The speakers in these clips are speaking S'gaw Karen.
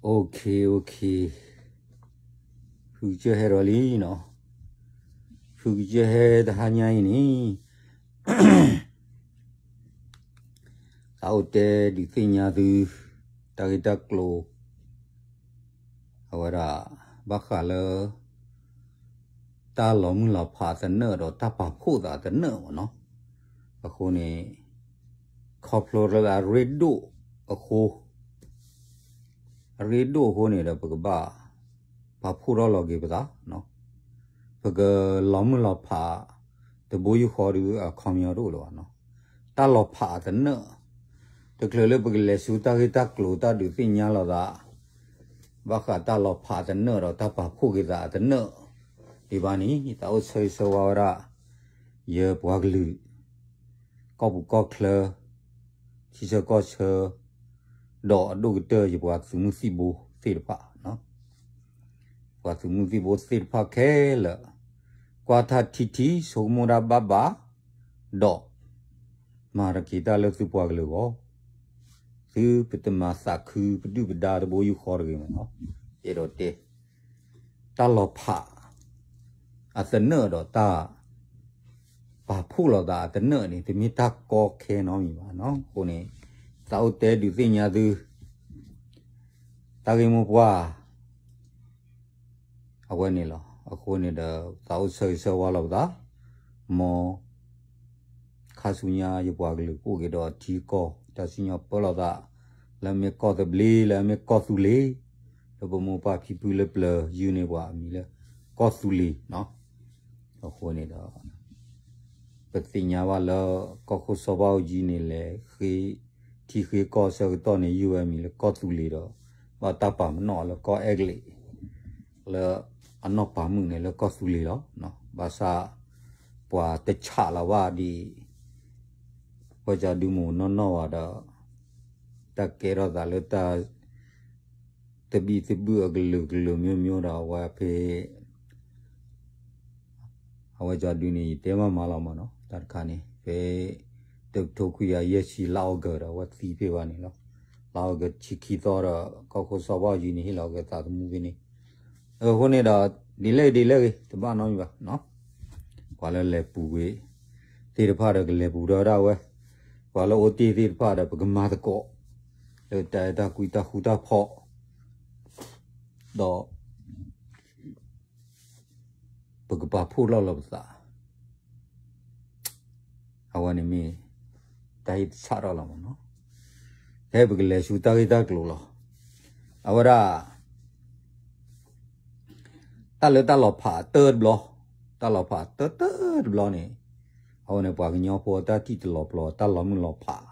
Okay, okay, ဖုကစၢၢ်ဟဲဒီးလံနီၤ, ဖုကစၢၢ်ဟဲတဟါညါအံၤန့ၣ် သးအိၣ်တဲဒုးသ့ၣ်ညါသု တၢ်ဂ့ၢ်တၢ်ကျိၤ အဝဲဒၣ် ဘၣ်ဃးလၢ တၢ်လီၤမုၢ်လီၤဖးအသနၢၣ်ဒီးတၢ်ပာ်ဖှိၣ်သးအသနၢၣ်မ့ၢ်နီၤ, အဃိန့ၣ် ခီဖျိလၢအရ့ဒိၣ်အဃိ အရ့ဒိၣ်အဃိန့ၣ်ဒီး ပကဘၣ်ပာ်ဖှိၣ်ထီၣ်လီၤက့ၤပသး, ပကလီၤမုၢ်လီၤဖး တဘိယူၢ်ဃီဒီးအခီပညီတအိၣ်လၢၤဘၣ်နီၤ, တၢ်လီၤဖးအသနၢၣ်, တချုးလၢပကလဲၤဆူတၢ်ဂ့ၢ်တၢ်ကျိၤတၢ်ဒုးသ့ၣ်ညါလိာ်သး ဘၣ်ဃးတၢ်လီၤဖးအသနၢၣ်ဒီးတၢ်ပာ်ဖှိၣ်က့ၤသးအသနၢၣ်ဒံးဘၣ်န့ၣ် သးအိၣ်ဆၢဂ့ၤဆၢဝါဝဲဒၣ် ယပှၤကလုာ် ကီၢ်ပူၤကီၢ်ချၢ ထံဆၢကီၢ်ဆၢ ဒီးအဒိၣ်ကတၢၢ်ယပှၤသုးမုၢ်သံၣ်ဘိသ့ၣ်တဖၣ်, ပှၤသုးမုၢ်သံၣ်ဘိသ့ၣ်တဖၣ်ခဲလၢာ် ကွၢ်ထီၣ်ထံထံဆိကမိၣ်တၢ်ဘၣ်ဘၣ် ဒီး မၤတက့ၤတၢ်လၢသုပှၤကလုာ်အဂီၢ်, သုပတမၤသးခုပဒုၣ်ပဒါတဘိယူၢ်ဃီတဂ့ၤမ့ၢ်နီၤ, အဲၣ်ဒိးတဲ တၢ်လီၤဖး အသနၢၣ်ဒီးတၢ် ပာ်ဖှိၣ်လိာ်သးအသနၢၣ်န့ၣ် တမ့ၢ်တၢ်ကီခဲနီတမံၤဘၣ်နီၤ, အဃိန့ၣ် သးအိၣ်တဲဒုးသ့ၣ်ညါသု တၢ်ဂ့ၢ်မိၢ်ပှၢ် အဝဲန့ၣ်လီၤ. အဃိန့ၣ်ဒီး သးအိၣ်ဆၢဂ့ၤဆၢဝါလီၤပသး, မ် ခါဆူညါယပှၤကလုာ်ကအိၣ်က့ၤဒီးထံကီၢ် တၢ်စံၣ်ညီၣ်ပၢလီၤသး လၢအမ့ၢ်ကီၢ်သဘျ့ လၢအမ့ၢ်ကီၢ်သူလ့ၤ, လၢပမိၢ်ပၢ်ဖံဖုလၢပျၢၤယုၢ်န့ၢ်ပှၤအမံၤလၢ ကီၢ်သူလ့ၤနီၤ. အဃိန့ၣ်ဒီး ပသ့ၣ်ညါဘၣ်လၢ ကီၢ်ခိၣ်စီၤဘၣ်အူကၠံန့ၣ် လဲၤဃ့ထံဃ့ကီၢ်အဆၢကတီၢ်န့ၣ် ယုၢ်ဝဲအမံၤလၢကီၢ်သူလ့ၤဒီး ဘၣ်တၢ်ပာ်ပနီၣ်အီၤလၢကီၢ်အဲကလံး, လၢအနီၢ်ပၤမုၣ်န့ၣ်လၢကီၢ်သူလ့ၤလီၤ. ဘၣ်ဆၣ် ပှၤတဆးလီၤဘၣ်ဒ်အံၤ, ဝဲကၠီဒုမ့ၢ်နီၢ်နီၢ်ဝဲဒီး တၢ်ကဲထီၣ်သးလၢတၢ် သဘံၣ်သဘုၣ်အကလုာ်ကလုာ်မျိုးမျိုးဒီး အဝဲဖဲ အဝဲကၠီဒုန့ၣ် ယတဲမးမးလီၤမးနီၤ, တၢ်တခါန့ၣ် ဖဲ တကထိခွံကယၤယဲၢ်ဆံ လါအီကူးဒီး အဝဲသံဖဲဘၣ်န့ၣ်လီၤ. လါအီကူးတဆံခံသီဒီး ကီၢ်ခိၣ်စီၤဘၣ်အူကၠံန့ၣ် ဟ့ၣ်လီၤက့ၤသးသမူဖဲန့ၣ်, အဃိန့ၣ်ဒီး ဒ်လဲၣ်ဂ့ၤဒ်လဲၣ်ဂ့ၤ တဘၣ်နီတမံၤဘၣ်နီၤ. ပှၤလၢလဲၤပူၤကွံာ်သ့ၣ်တဖၣ်ဒီး ကလဲၤပူၤဒီးဒၣ်ဝဲ, ပှၤလၢအိၣ်တ့ၢ်သ့ၣ်တဖၣ်ဒီး ပကမၤသကိး လၢတၢ်အဲၣ်တၢ်ကွံတၢ်ဃူတၢ်ဖိး ဒီး ပကပာ်ဖှိၣ်လီၤလီၤပသး, အဝဲန့ၣ်မ့ၢ် တၢ်ဟ့ၣ်သဆၣ်ထီၣ်လီၤမးနီၤ. ဖဲပကလဲၤဆူတၢ်ဂ့ၢ်တၢ်ကျိၤလီၤ. အဝဲဒၣ် တၢ်လၢတၢ်လီၤဖးအတၢၢ်တဘျီ, တၢ်လီၤဖးအတၢၢ်တၢၢ်တဘျီန့ၣ်, အဝဲန့ၣ်ပှၤကညီဖိအတၢ်ထံၣ်တလီၤပျီ တၢ်လီၤမုၢ်လီၤဖး,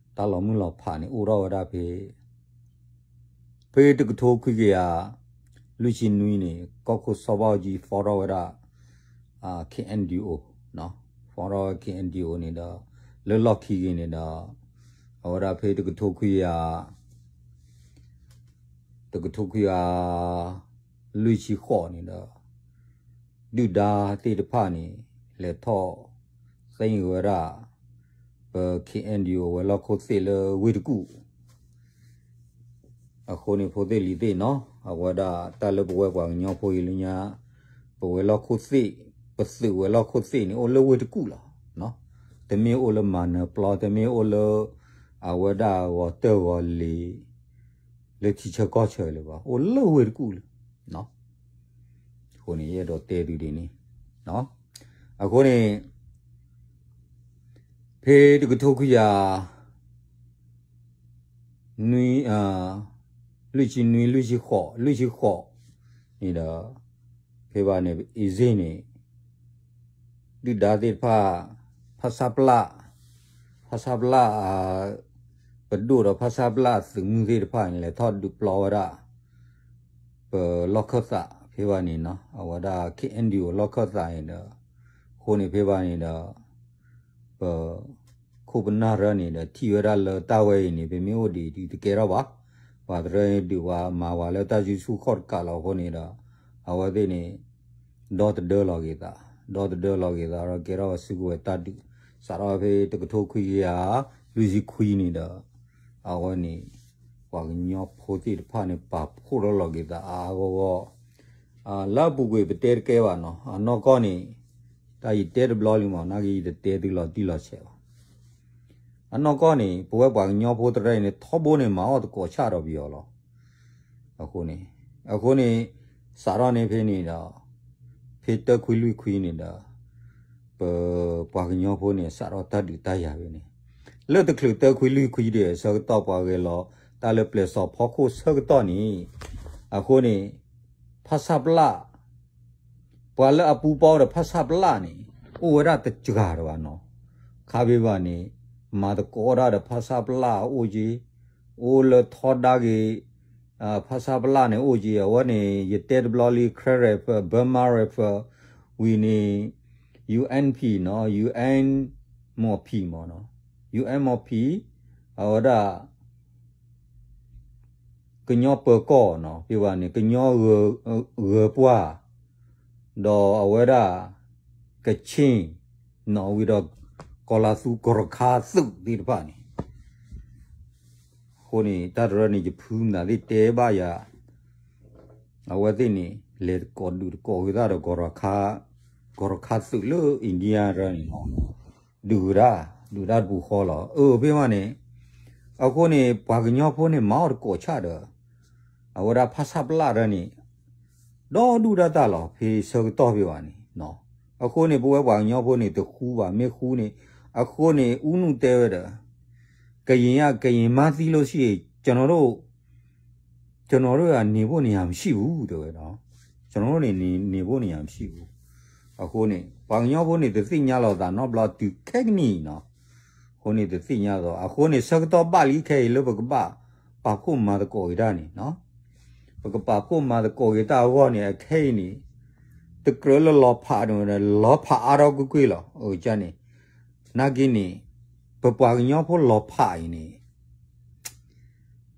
တၢ်လီၤမုၢ်လီၤဖးန့ၣ် အိၣ်ထီၣ်ဝဲဒၣ်ဖဲ ဖဲတကထိခွံကယၤ လွံၢ်ဆံနွံန့ၣ် ကီၢ်ခိၣ်စီၤဘၣ်အူကၠံ form ထီၣ်ဝဲဒၣ် KNDO, form ထီၣ်ဝဲ KNDO န့ၣ်ဒီး လၢလီၢ်ခံဂ့ၤန့ၣ်ဒီး အဝဲဒၣ်ဖဲတကထိခွံကယၤ တကထိခွံကယၤ လွံၢ်ဆံဃိးန့ၣ်ဒီး ဒုၣ်ဒါသ့ၣ်တဖၣ်န့ၣ် လဲၤထီၣ်သ့ဝဲဒၣ် ပ KNDO ဝဲၤလီၢ်ခိၣ်သ့ၣ်လၢဝ့ၢ်တကူၣ် အဃိန့ၣ် ဖိသ့ၣ်လံၤသ့ၣ်နီၤ, အဝဲဒၣ်တၢ်လၢပဝဲပှၤကညီဖိအံၤလၢညါ, ပဝဲၤလီၢ်ခိၣ်သ့ၣ်, ပသုးဝဲၤလီၢ်ခိၣ်သ့ၣ်န့ၣ် အိၣ်လၢဝ့ၢ်တကူၣ်လီၤ. တမ့ၢ်အိၣ်လၢမၤနၢၤပျီ, တမ့ၢ်အိၣ်လၢ အဝဲဒၣ်ဂီၤတၢၢ်ဂီၤလ့ၤ လၢထံဆၢကီၢ်ဆၢလၢၤဘၣ်, အိၣ်လၢဝ့ၢ်တကူၣ်လၢၤ. အဃိန့ၣ် ယအဲၣ်ဒိးတဲသုဒ်န့ၣ်, အဃိန့ၣ် ဖဲတကထိခွံကယၤ နွံ, လွံၢ်ဆံနွံ, လွံၢ်ဆံဃိး, လွံၢ်ဆံဃိးန့ၣ်ဒီး ဖဲဘၣ်န့ၣ် အ့စ့ၣ်န့ၣ် ဒုၣ်ဒါသ့ၣ်တဖၣ် ဖဆပလ, ဖဆပလ ပဒိၣ်ဒီး ဖဆပလ သုးမုၢ်သ့ၣ်တဖၣ်န့ၣ် လဲၤထီၣ်ဒုးပျီဝဲဒၣ် ပလီၢ်ခၢၣ်သးဖဲဘၣ်န့ၣ်နီၤ, အဝဲဒၣ် KNDO လီၢ်ခၢၣ်သးန့ၣ်ဒီး, အဃိန့ၣ်ဖဲဘၣ်န့ၣ်ဒီး ပ ခိၣ်ပနၢ်ရၢန့ၣ်ဒီး ထံၣ်ဝဲဒၣ်လၢတၢ်ဝဲအံၤန့ၣ် ပမ့ၢ်အိၣ်ဒံးဒုးတကဲထီၣ်ဘၣ်, ပှၤတရၢန့ၣ်ဒုးပှၤမၤဝဲလၢတၢ်ယုၢ်ဆူၣ်ခီၣ်တကးလီၤအဃိန့ၣ်ဒီး အဝဲသ့ၣ်န့ၣ် ဒီသဒၢလီၤက့ၤသး, ဒီသဒၢလီၤက့ၤသးဒီးကဲထီၣ်ဝဲစုကဝဲၤတၢ်ဒုး, စးထီၣ်ဖဲတကထိခွံကယၤ လွံၢ်ဆံခွံန့ၣ်ဒီး အဝဲန့ၣ် ပှၤကညီဖိသ့ၣ်တဖၣ်န့ၣ် ပာ်ဖှိၣ်ထီၣ်လီၤက့ၤသးအါအါဂီၢ်ဂီၢ်, လၢအပူၤကွံာ်ပတဲတကဲဘၣ်နီၤ, အနီၢ်ကီၢ်န့ၣ် တၢ်ယတဲတဘျီလံမး, နာ်က့ယတတဲသုလီၤတံၢ်လီၤဆဲးဘၣ်. အနီၢ်ကီၢ်န့ၣ် ပဝဲပှၤကညီဖိတရၢအံၤန့ၣ် ထီဘိန့ၣ် မၤအီၣ်သကိးဆၣ်ဒီးပယီၤလီၤ. အဃိန့ၣ်, အဃိန့ၣ် စးထီၣ်န့ၣ်ဖဲန့ၣ်ဒီး ဖဲတၢခွံလွံၢ်ခွံန့ၣ်ဒီး ပပှၤကညီဖိန့ၣ် စးထီၣ်တၢ်ဒုးတၢ်ယၤဖဲန့ၣ်, လၢတချုးတၢခွံလွံၢ်ခွံဒီး ဆၢကတီၢ်ပှၤဂဲၤလီၤ တၢ်လၢပျဲၢ်စီၤဖီခိၣ်ဆၢကတီၢ်န့ၣ်, အဃိန့ၣ် ဖဆပလ ပှၤလၢအပူၤပီၣ်ဒီးဖဆပလန့ၣ် အိၣ်ဝဲဒၣ်တစှၤတဘၣ်နီၤ, ခါဘ့ၣ်ဘၣ်န့ၣ် မၤသကိးတၢ်ဒီးဖဆပလအအိၣ်က့, အိၣ်လၢထီဒါက့ၤ ဖဆပလန့ၣ်အိၣ်က့, အဝဲန့ၣ် ယတဲတဘျီလံ Karen Rifle, Burma Rifle, ဝံၤန့ၣ် ယူအၣ်ပီ နီၤ, ယူအၣ်မီၣ်ပီ မနီၤ, ယူအၣ်မီၣ်ပီ အဝဲဒၣ် ကညီပၢၤကီၢ်နီၤ, ဖဲဘၣ်န့ၣ် ကညီဂၢၤပှၢ်, ဒီးအဝဲဒၣ် ကခ့ၣ်နီၤ, ဝံၤဒီး ကီၤလၤသူကီၤရခါသုးသ့ၣ်တဖၣ်န့ၣ်, အဃိန့ၣ် တၢ်တရၢန့ၣ် ယဖုမနုၤသ့ၣ်တဲဘၣ်ယၤ, အဝဲသ့ၣ်န့ၣ် လဲၤသကိးဒုးသကိးဂ့ၤတၢ်ဒီး ကီၤရခါသုးလၢ India တရၢန့ၣ် ဒုးတၢ်, ဒုးတၢ်တပူၤဃီလီၤ. အၢ ဖဲမးန့ၣ်, အဃိန့ၣ် ပှၤကညီဖိန့ၣ် မၤအီၣ်သကိးဆၣ်ဒီး အဝဲဒၣ်ဖဆပလတၢ်န့ၣ် ဒီဒူၣ်ဒၣ်တၢ်လီၤ ဖဲဆၢကတီၢ်ဖဲဘၣ်န့ၣ်, အဃိန့ၣ် ပဝဲပှၤကညီဖိန့ၣ် တဃူဘၣ်, မ့ၢ်ဃူန့ၣ်, အဃိန့ၣ် ဦးနု တဲဝဲဒီး ကရင်က ကရင်မှန်းသိလို့ရှိရင် ကျွန်တော်တို့ ကျွန်တော်တို့က နေဖို့နေရာမရှိဘူး တဲဝဲဒီး ကျွန်တော်တို့နေ နေ နေဖို့နေရာမရှိဘူး. အဃိန့ၣ် ပှၤကညီဖိန့ၣ် တသ့ၣ်ညါလီၤသးနီတဘျီတုၤခဲကနံၣ်အံၤနီၤ. အဃိန့ၣ် တသ့ၣ်ညါလီၤ. အဃိန့ၣ် ဆၢကတီၢ်ဘၣ်လံခဲအံၤ လၢပကဘၣ်ပာ်ဖှိၣ်မၤသကိးက့ၤတၢ်န့ၣ်နီၤ. ပကပာ်ဖှိၣ်မၤသကိးက့ၤတၢ်အဂီၢ်န့ၣ် အခဲအံၤန့ၣ် တကြၢးလၢလီၤဖးန့ၣ် လီၤဖးအါထီၣ်ကွ့ၢ်ကွ့ၢ်လီၤ. အန့ၣ် နာ်က့န့ၣ် ပပှၤကညီဖိလီၤဖးအံၤန့ၣ်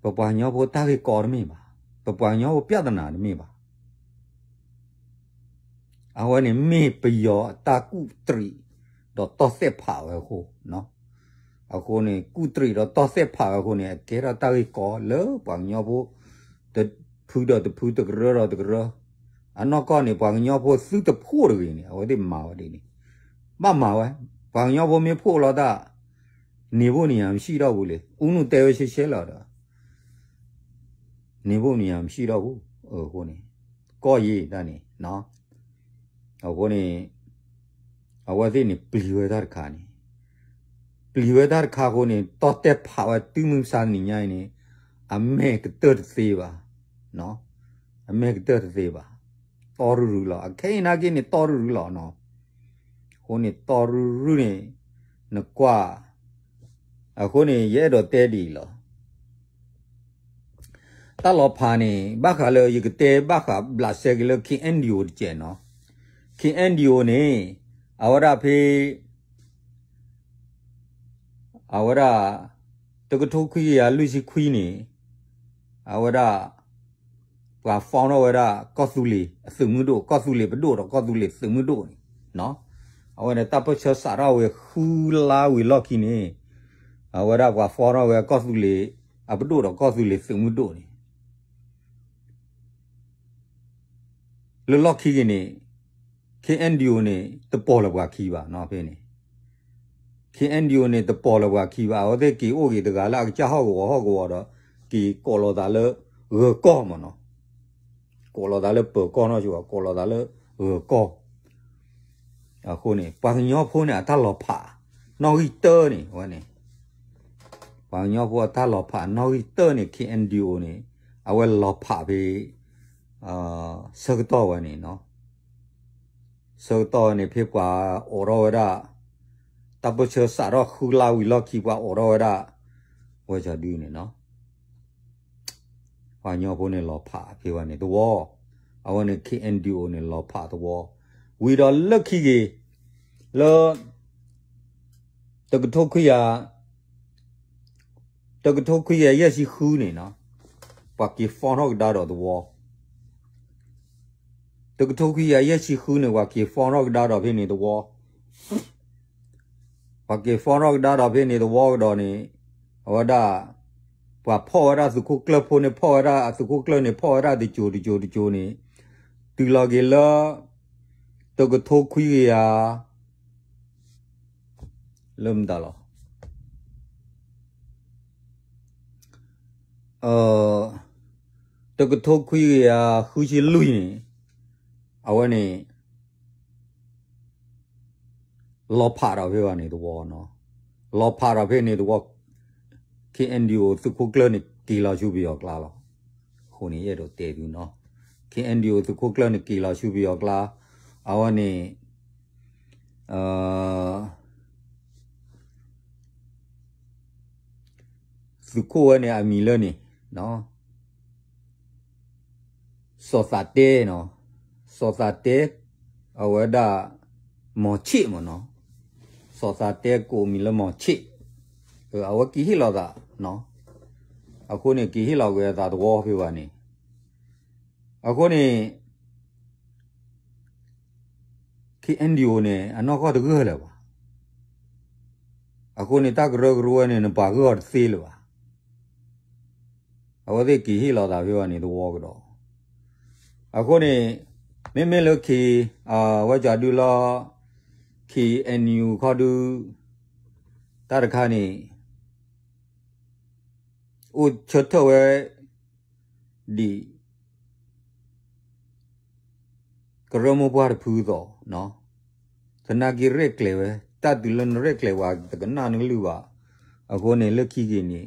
ပပှၤကညီဖိတၢ်ဂ့ၢ်ကီတမ့ၢ်ဘၣ်, ပပှၤကညီဖိပြဿနာတမ့ၢ်ဘၣ်. အဝဲန့ၣ်မ့ၢ်ပယီၤအတၢ်ကူၣ်တရံးဒီးတီၢ်သဲးဖးဝဲအဃိ, အဃိန့ၣ် ကူၣ်တရံးဒီးတီၢ်သဲးဖးဝဲအဃိန့ၣ် အကဲထီၣ်တၢ်ဂ့ၢ်ကီလၢပှၤကညီဖိ တဖုဒီးတဖု တကရၢဒီးတကရၢ. အနီၢ်ကီၢ်န့ၣ် ပှၤကညီဖိသုတဖှိၣ်တဂ့ၤန့ၣ် အဝဲသ့ၣ်မၤဝဲဒ်န့ၣ်, ဘၣ်မၤဝဲ. ပှၤကညီဖိမ့ၢ်ဖှိၣ်လီၤတၢ် နေဖို့နေရာမရှိတော့ဘူးလေ. ဦးနု တဲဝဲရှဲရှဲလီၤဒီး နေဖို့နေရာမရှိတော့ဘူး. အဃိန့ၣ် ကီၢ်ယံၤတၢ်န့ၣ် အဃိန့ၣ် အဝဲသ့ၣ်န့ၣ် ပျံၤဝဲတၢ်တခါန့ၣ်, ပျံၤဝဲတၢ်တခါအဃိန့ၣ် တီၢ်တဲာ်ဖးဝဲတုၤမုၢ်မဆါတနံၤညါအံၤန့ၣ် အမဲာ်ကတၢၢ်တသ့ဘၣ်, အမဲာ်ကတၢၢ်တသ့ဘၣ်, တီၢ်ရုၢ်ရုၢ်လီၤ. အခဲအံၤနာ်က့န့ၣ် တီၢ်ရုၢ်ရုၢ်လီၤနီၤ. အဃိန့ၣ် တီၢ်ရုၢ်ရုၢ်န့ၣ် နကွၢ်, အဃိန့ၣ် ယအဲၣ်ဒိးတဲဒ်အံၤလီၤ. တၢ်လီၤဖးန့ၣ် ဘၣ်ဃးလၢယကတဲဘၣ်ဃးဘျးစဲက့ၤလၢ KNDO တကဲးနီၤ. KNDO န့ၣ် အဝဲဒၣ်ဖဲ အဝဲဒၣ် တကထိခွံကယၤလွံၢ်ဆံခွံန့ၣ် အဝဲဒၣ် ပှၤ form ထီၣ်ဝဲဒၣ် ကီၢ်သူလ့ၤအသုးမုၢ်ဒိၣ်, ကီၢ်သူလ့ၤပဒိၣ်ဒီးကီၢ်သူလ့ၤသုးမုၢ်ဒိၣ်န့ၣ်, အဝဲန့ၣ်တၢ်ပၢၢ်ဆၢစးထီၣ်ဝဲဃုလါဝံၤလီၢ်ခံန့ၣ် အဝဲဒၣ်ပှၤ form ထီၣ်ဝဲကီၢ်သူလ့ၤအပဒိၣ်ဒီးကီၢ်သူလ့ၤသုးမုၢ်ဒိၣ်န့ၣ် လၢလီၢ်ခံက့ၤန့ၣ် KNDO န့ၣ် တပိာ်လၢၤပှၤခံဘၣ်နီၤ ဖဲန့ၣ် KNDO န့ၣ် တပိာ်လၢၤပှၤခံဘၣ်. အဝဲသ့ၣ်က့ၤအိၣ်က့ၤတဂၤလၢအကစၢ်ဟီၣ်ကဝီၤဟီၣ်ကဝီၤဒီး က့ၤကိးလီၤသးလၢ ဂၢၤကီၢ်မ့ၢ်နီၤ, ကိးလီၤသးလၢပၢၤကီၢ်နီၢ်ဆိ, ကိးလီၤသးလၢ ဂၢၤကီၢ်. အဃိန့ၣ် ပှၤကညီဖိန့ၣ် အတၢ်လီၤဖး နီၣ်ဂံၢ်တၢန့ၣ် အဝဲန့ၣ် ပှၤကညီဖိအတၢ်လီၤဖးနီၣ်ဂံၢ်တၢန့ၣ် KNDO န့ၣ် အဝဲလီၤဖးဖဲ ဆၢကတီၢ်ဝဲန့ၣ်နီၤ. ဆၢကတီၢ်ဝဲန့ၣ် ဖဲပှၤအိးထီၣ်ဝဲဒၣ် တၢ်ပၢၢ်ဆၢစးထီၣ်ဃုလါဝံၤလီၢ်ခံ ပှၤအိးထီၣ်ဝဲဒၣ် ဝဲဒၣ်ဒ်န့ၣ်နီၤ. ပှၤကညီဖိန့ၣ်လီၤဖးဖဲဝဲန့ၣ်သဝီ, အဝဲန့ၣ် KNDO န့ၣ်လီၤဖးသဝီ, ဝံၤဒီးလၢခံက့ၤ လၢ တကထိခွံကယၤ တကထိခွံကယၤယဲၢ်ဆံဃုန့ၣ်နီၤ, ပှၤက့ၤ form ထီၣ်ကဒါဒီးသဝီ, တကထိခွံကယၤယဲၢ်ဆံဃုန့ၣ် ပှၤက့ၤ form ထီၣ်ကဒါဒီးဖဲန့ၣ်သဝီ, ပှၤက့ၤ form ထီၣ်ကဒါဒီးဖဲန့ၣ်သဝီကဒီးန့ၣ် အဝဲဒၣ် ပှၤဖီၣ်ဝဲဒၣ်သုးခိၣ်ကျၢၢ်ဖိန့ၣ် ဖီၣ်ဝဲဒၣ်အသုးခိၣ်ကျၢၢ်န့ၣ် ဖီၣ်ဝဲဒၣ်တစိၤတစိၤတစိၤန့ၣ် တုၤလီၤက့ၤလၢ တကထိခွံကယၤ လၢမတၤလီၤ တကထိခွံကယၤဃုဆံလွံၢ်န့ၣ် အဝဲန့ၣ် လီၤဖးဒီးဖဲဘၣ်န့ၣ်တဝီနီၤ, လီၤဖးဒီးဖဲန့ၣ်တဝီ KNDO သုးခိၣ်ကျၢၢ်န့ၣ် က့ၤလီၤဆူပယီၤကျါလီၤ. အဃိန့ၣ် ယအဲၣ်ဒိးတဲသုနီၤ, KNDO သုးခိၣ်ကျၢၢ်န့ၣ် က့ၤလီၤဆူပယီၤကျါ, အဝဲန့ၣ် သုးခိၣ်ဝဲန့ၣ်အမံၤလၢန့ၣ် စီၤသးတဲနီၤ, စီၤသးတဲ အဝဲဒၣ် မီၤဆ့ၣ်မ့ၢ်နီၤ, စီၤသးတဲကိးမံၤလၢမီၤဆ့ၣ်, အဝဲက့ၤဟ့ၣ်လီၤသးနီၤ, အဃိန့ၣ် က့ၤဟ့ၣ်လီၤက့ၤအသးတဝီဖဲဘၣ်န့ၣ်, အဃိန့ၣ် KNDO န့ၣ် အနီၢ်ကီၢ်တဂၢၢ်လၢၤဘၣ်. အဃိန့ၣ် တၢ်ကရၢကရိဝဲန့ၣ် နပှၤဂၢၢ်အီၤတသ့လၢၤဘၣ်. အဝဲသ့ၣ်က့ၤဟ့ၣ်လီၤသးဖဲဘၣ်န့ၣ်တဝီကဒီး, အဃိန့ၣ် မ့မ့ၢ်လၢ K အဝဲကဒုလီၤ KNU ခီဒု တၢ်တခါန့ၣ် အိၣ်ဆၢထၢၣ်ဝဲ ဒ် ကရၢမိၢ်ပှၢ်တဖုအသိး, သနာ်က့ရဲၣ်ကျဲၤဝဲ, တၢ်တုၤလၢနရဲၣ်ကျဲၤပှၤတကနၣ်နကလုၢ်ဘၣ်. အဃိန့ၣ် လၢခံက့ၤန့ၣ်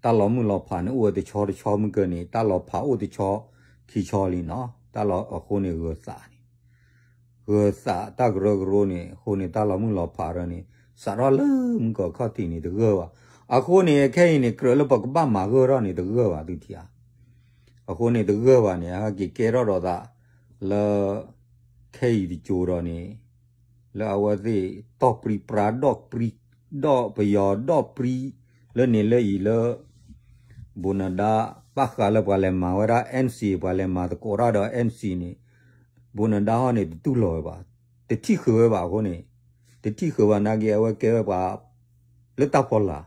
တၢ်လီၤမုၢ်လီၤဖးန့ၣ်အိၣ်ဝဲတဆီတဆီမုၢ်ကၢန့ၣ် တၢ်လီၤဖးအိၣ်တဆီခံဆီလံနီၤ. တၢ်လီၤအဃိန့ၣ်ဂၢၤသးန့ၣ် ဂၢၤသးတၢ်ကရၢကရိန့ၣ် အဃိန့ၣ် တၢ်လီၤမုၢ်လီၤဖးရၢန့ၣ် စးထီၣ်လၢမုၢ်ကီၢ်ခီၣ်ထံးန့ၣ်တဂၢၢ်ဘၣ်. အဃိန့ၣ် ခဲအံၤန့ၣ် ကြၢးလၢပကဘၣ်မၤဂၢၢ်ထီၣ်န့ၣ်တဂၢၢ်ဘၣ်သုထံဧါ. အဃိန့ၣ်တဂၢၢ်ဘၣ်န့ၣ် အက့ၤကဲထီၣ်ဒီးသး လၢ ခဲအံၤတစိၤဒီးန့ၣ် လၢအဝဲသ့ၣ် တီၢ်ပြံပြါ ဒီးပြံ ဒီးပယီၤဒီးပြံ လၢန့ၣ်လၢအံၤလၢ ဘိၣ်နဒါ ဘၣ်ဃးလၢပှၤလဲၤမၤဝဲဒၣ် NCA ပှၤလဲၤမၤသကိးတၢ်ဒီး NCA န့ၣ် ဘိၣ်နဒါဟီန့ၣ် တတူၢ်လိာ်ဝဲဘၣ်, တထံၣ်ဃုာ်ဝဲဘၣ်အဃိန့ၣ်, တထံၣ်ဃုာ်ဘၣ်နာ်က့ အဝဲကဲဝဲပှၤ လၢတၢ်ဖီလာ်,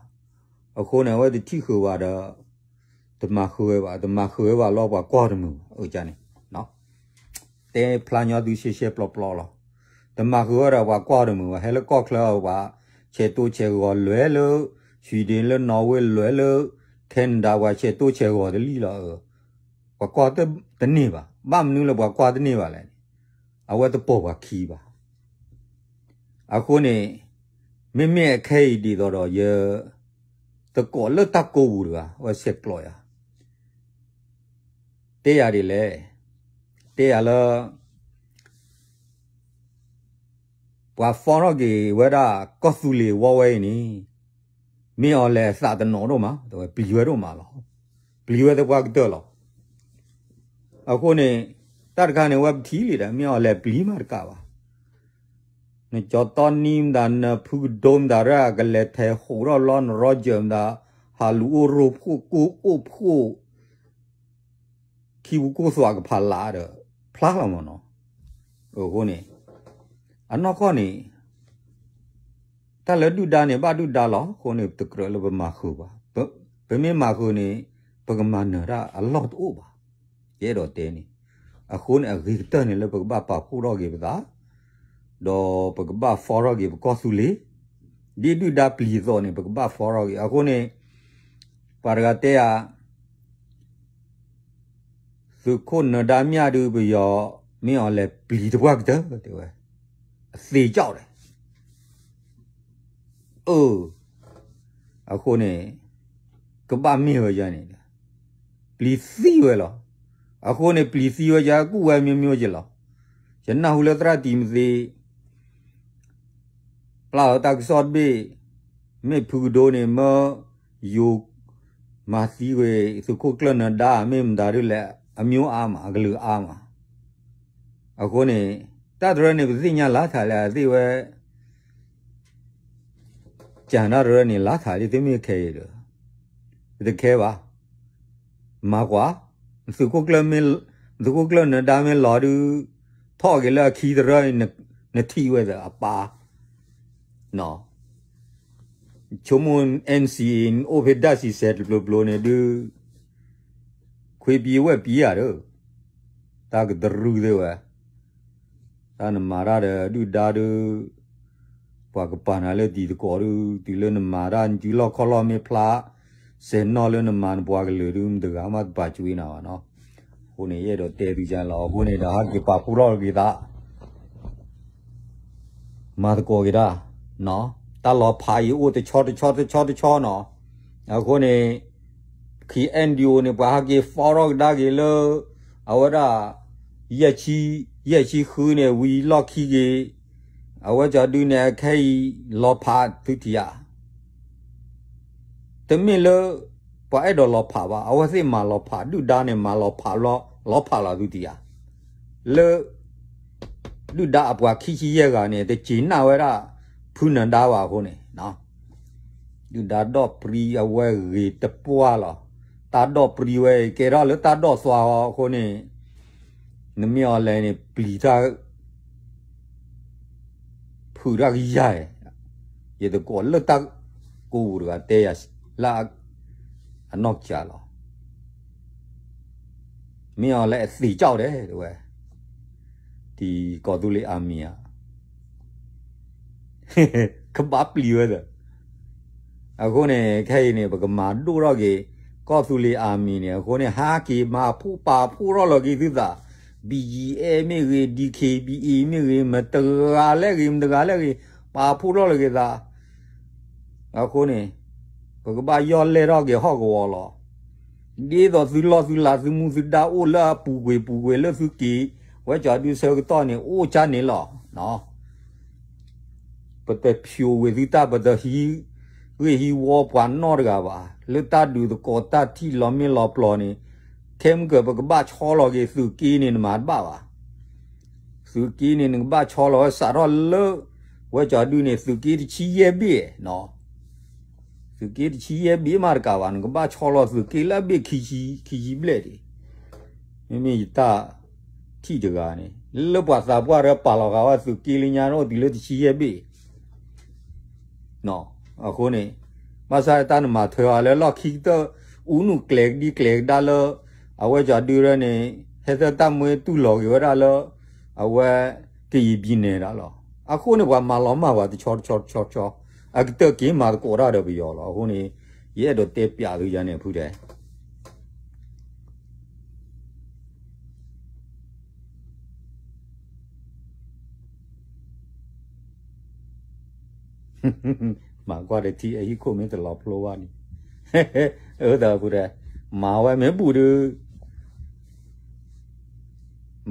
အဃိန့ၣ် အဝဲတထံၣ်ဃုာ်ဘၣ်ဒီး တမၤဃုာ်ဝဲဘၣ်, တမၤဃုာ်ဝဲဘၣ်လီၤပှၤကွၢ်တမုာ်ဘၣ်, အန့ၣ် တဲဖျါညီသုရှဲရှဲပျီပျီလီၤ. တမၤဃုာ်ဝဲဒီးပှၤကွၢ်တမုာ်ဘၣ်, ဟဲလၢကီၢ်ချၢပှၤဆဲးတိစဲးဂီၤလဲၤလၢ Sweden လၢ Norway လဲၤလၢ Canada ပှၤဆဲးတိစဲးဂီၤတလံလီၤ. ပှၤကွၢ်တန့ၢ်ဘၣ်, ဘၣ်မနုၤလၢပှၤကွၢ်တန့ၢ်ဘၣ်လဲၣ်န့ၣ်, အဝဲတပိာ်ပှၤခံဘၣ်. အဃိန့ၣ် မ့မ့ၢ်အခဲအံၤဒ်သိးဒီးယ သကိးလၢတၢ်ကိးပူၤတဂၤ အဝဲဆဲးကျိးယၤ, တဲယၤဒ်လဲၣ်, တဲယၤလၢ ပှၤဖီထီၣ်က့ၤဝဲဒၣ်ကီၢ်သူလ့ၤဝီဝဲအံၤန့ၣ် မ့ၢ်အီၤလဲၤအသးတနီၤဒိၣ်မး, တဲဝဲပျံၤဝဲဒိၣ်မးလီၤ. ပျံၤဝဲသပှၢ်ကတၢၢ်လီၤ. အဃိန့ၣ် တၢ်တခါန့ၣ် ဝဲပထံၣ်လံဒီး မ့ၢ်အီၤလဲၤပျံၤမးတကးဘၣ်. နကၠီတီနံမတၤ နဖုကဒိမတၤရၢ ကလဲၤထဲးဟိးထီၣ်လီၤ နရီကၢၢ်မတၤ ဟးလူၤအိၣ်ရိဖှိၣ်ကိၢ်အိၣ်ဖှိၣ် ခံပူၤကိၢ်သွးကဖးလးဒီး ဖျါလီၤမးနီၤ. အဃိန့ၣ် အနီၢ်ကီၢ်န့ၣ် တၢ်လၢဒုၣ်ဒါန့ၣ် ဘၣ်ဒုၣ်ဒါလီၤ. အဃိန့ၣ် တကြၢးလၢပမၤဃုာ်ဘၣ်. ပမ့ၢ်မၤဃုာ်န့ၣ် ပကမၤနၢၤတၢ်အလီၢ်တအိၣ်ဘၣ်. ယအဲၣ်ဒိးတဲန့ၣ် အဃိန့ၣ် အဂ့ၤကတၢၢ်န့ၣ်လၢပကဘၣ်ပာ်ဖှိၣ်ထီၣ်က့ၤပသး ဒီးပကဘၣ်ဖီထီၣ်က့ၤပကီၢ်သူလ့ၤ, ဒ်ဒုၣ်ဒါပျံၤအသိးန့ၣ် ပကဘၣ်ဖီထီၣ်က့ၤ. အဃိန့ၣ် ပှၤတဂၤတဲယၤ သုးခိၣ်နၢၤဒါမျၢ်ဒုးပယီၤ မ့ၢ်အီၤလဲၤပျံၤသပှၢ်ကတၢၢ် တဲဝဲ အသေကြောက်တယ်. အၢ အဃိန့ၣ် ကဘၣ်မ့ၢ်ဝဲယၤန့ၣ် ပျံၤသံဝဲလီၤ. အဃိန့ၣ် ပျံၤသံဝဲယၤ ကူၣ်ဝဲမ့ၢ်မ့ၢ်က့လီၤ. ယနၢ်ဟူလၢသရၣ်တံၤမသ့း ပျၢ်အီၤတၢ်ကစီၣ်တဘ့ၣ် မ့ၢ်ဖုကဒိန့ၣ် မၢယိၤ မၤသံဝဲ သုးခိၣ်ကျၢၢ်နၢၤဒါ မ့ၢ်မတၤဒ်လဲၣ် အမျိုးအါမး အကလုာ်အါမး. အဃိန့ၣ် တၢ်တရၢန့ၣ် ပသ့ၣ်ညါလါထးလၢအသ့ၣ်ဝဲ ကၠၢ်နၢ်တရၢန့ၣ် လါထးလံ သုမ့ၢ်ခဲအံၤဒီး ပတခဲဘၣ်. မၤကွၢ် သုးခိၣ်ကျၢၢ်မ့ၢ် သုးခိၣ်ကျၢၢ်နၢၤဒါမ့ၢ်လီၤဒုး ထီၣ်က့ၤလၢအခံတရၢ နထံၣ်ဝဲသ့ၣ်အပၢ် ဆိကမိၣ် N C A အိၣ်ဖဲဒၣ်စံးစဲးတပျိပျိန့ၣ်ဒုး ခွ့ပံဝဲၢ်ပံဧါဒီး တၢ်ကတရုၢ်သ့ၣ်ဝဲ, တၢ်နမၤတၢ်ဒီးဒုၣ်ဒါဒီး ပှၤကပာ်နၤလၢတံၤသကိးဒုး တုၤလၢနမၤတၢ်နစုလီၢ်ခီၣ်လီၢ်မ့ၢ်ဖျါ စဲးနီၣ်လၢနမၤနပှၤကလုာ်ဒုး မတဂၤမးတပာ်ကွံာ်နၤဘၣ်နီၤ. အဃိန့ၣ် ယအဲၣ်ဒိးတဲသုကလီၤ အဃိန့ၣ်ဒီး ဟဲက့ၤပာ်ဖှိၣ်ထီၣ်က့ၤသး မၤသကိးက့ၤတၢ်, တၢ်လီၤဖးအံၤအိၣ်တဆီတဆီတဆီတဆီနီၤ. အဃိန့ၣ် K N D O န့ၣ် ပှၤဟဲက့ၤ form ထီၣ်ကဒါက့ၤလၢ အဝဲဒၣ် ယဲၢ်ဆံဃုန့ၣ် ဝံၤလီၢ်ခံက့ၤ, အဝဲကၠီဒုန့ၣ် အခဲအံၤ လီၤဖးသုထံၣ်ဧါ တမ့ၢ်လၢ ပှၤအဲၣ်ဒိးလီၤဖးဘၣ်, အဝဲသ့ၣ်မၤလီၤဖး, ဒုၣ်ဒါန့ၣ် မၤလီၤဖးလီၤ, လီၤဖးလီၤသုထံၣ်ဧါ, လၢ ဒုၣ်ဒါအပှၤခံဆံယဲၢ်ဂၤန့ၣ် တစံးနၣ်ဝဲဒၣ် ဖုနၢၤဒါဘၣ်အဃိန့ၣ်, ဒုၣ်ဒါဒီၣ်ပြံအဝဲဂ့ၤတပှၢ်လီၤ. တၢ်ဒီၣ်ပြံဝဲ ကဲထီၣ်လၢတၢ်ဒီၣ်သွါအီၤအဃိန့ၣ်, နမ့ၢ်အီၤလဲၣ်န့ၣ် ပျံၤတၢ် ဖုးတၢ်ကယၤ, ယတကိးလၢတၢ်ကိးပူၤတဂၤတဲယၤလၢအနီၢ်ကစၢ်လီၤ. မ့ၢ်အီၤလၢအသ့ၣ်ကၠီၣ်ဒဲးတဝဲ, ဒီးကီၢ်သူလ့ၤအၤမံၤဧါ, ကဘၣ်ပျံၤဝဲသၢ. အဃိန့ၣ် ခဲအံၤန့ၣ် ပကမၤဒိၣ်ထီၣ်က့ၤ ကီၢ်သူလ့ၤအၤမံၤန့ၣ် အဃိန့ၣ် ဟးက့ၤမၤဖှိၣ်ပာ်ဖှိၣ်ထီၣ်လီၤက့ၤသုသး, B G F မ့ၢ်ဂ့ၤ, D K B A မ့ၢ်ဂ့ၤ, မတဂၤလဲၣ်ဂ့ၤ, မတဂၤလဲၣ်ဂ့ၤ, ပာ်ဖှိၣ်ထီၣ်လီၤက့ၤသး. အဃိန့ၣ် ပကဘၣ်ယီၢ်လဲၢ်ထီၣ်က့ၤဟီၣ်ကဝီၤလီၤ. ဒ်သိးသုလီၢ်သုလၤသုမူသုဒါအိၣ်လၢအပူၤကွံာ်ပူၤကွံာ်လၢသုက့ၤဝဲကၠီဒုဆၢကတီၢ်န့ၣ် အိၣ်ကၠါန့ၣ်လီၤ. ပတဖျိးဝံၤသုတၢ် ပတဟံးဂ့ၢ်ဟံးဝီပှၤနီတဂၤဘၣ်. လၢတၢ်ဒုးသကိးတၢ်ထံၣ်လီၤမ့ၢ်လီၤပျီၤန့ၣ် ခဲမုၢ်ကၢၢ်ပကဘၣ်ဆီလီၤက့ၤသုးက့န့ၣ် နမၤတဘၣ်ဘၣ်. သုးက့န့ၣ် နကဘၣ်ဆီလီၤဝဲစးထီၣ်လၢ ဝဲကၠီဒုန့ၣ် သုးက့တဆံယဲၢ်ဘ့ၣ်နီၤ. သုးက့တဆံယဲၢ်ဘ့ၣ်မးတကးဘၣ်, နကဘၣ်ဆီလီၤသုးက့လၢအဘ့ၣ်ခံဆံ, ခံဆံဘျဲၣ်ဒံး. မ့မ့ၢ်ယတၢ်ထံၣ်တဂၤန့ၣ် လၢပှၤသးပှၢ်တပာ်လီၤဃာ်ဝဲသုးက့လၢညါန့ၣ် အိၣ်တုၤလၢတဆံယဲၢ်ဘ့ၣ် အဃိန့ၣ် ဘၣ်ဆၣ်တၢ်နမၤထွဲအီၤလၢလီၢ်ခံကတၢၢ် အူနုာ်ကျဲၤကဒံကျဲၤကဒါလၢ အဝဲကၠီဒုရဲၣ်န့ၣ် ဟဲသၢတၢ်မွဲတူၢ်လီၤက့ၤဝဲဒၣ်လၢ အဝဲကယံာ်ဘံၣ်နဲၣ်ဒၣ်လီၤ. အဃိန့ၣ် ပှၤမၤလီၤမၢ်ပှၤတဆီတဆီတဆီတဆီ အကတၢၢ်က့ၤမၤသကိးတၢ်ဒီးပယီၤလီၤ. အဃိန့ၣ် ယအဲၣ်ဒိးတဲပျးသုယၤန့ၣ်ဖုတဲ မၤကွၢ်တထံၣ်အဟံၣ်ခိၣ်မ့ၢ်တလီၤဖျိဘၣ်န့ၣ်, အၢ သးဖုတဲ, မၤဝဲမ့ၢ်ဘူၣ်ဒုး,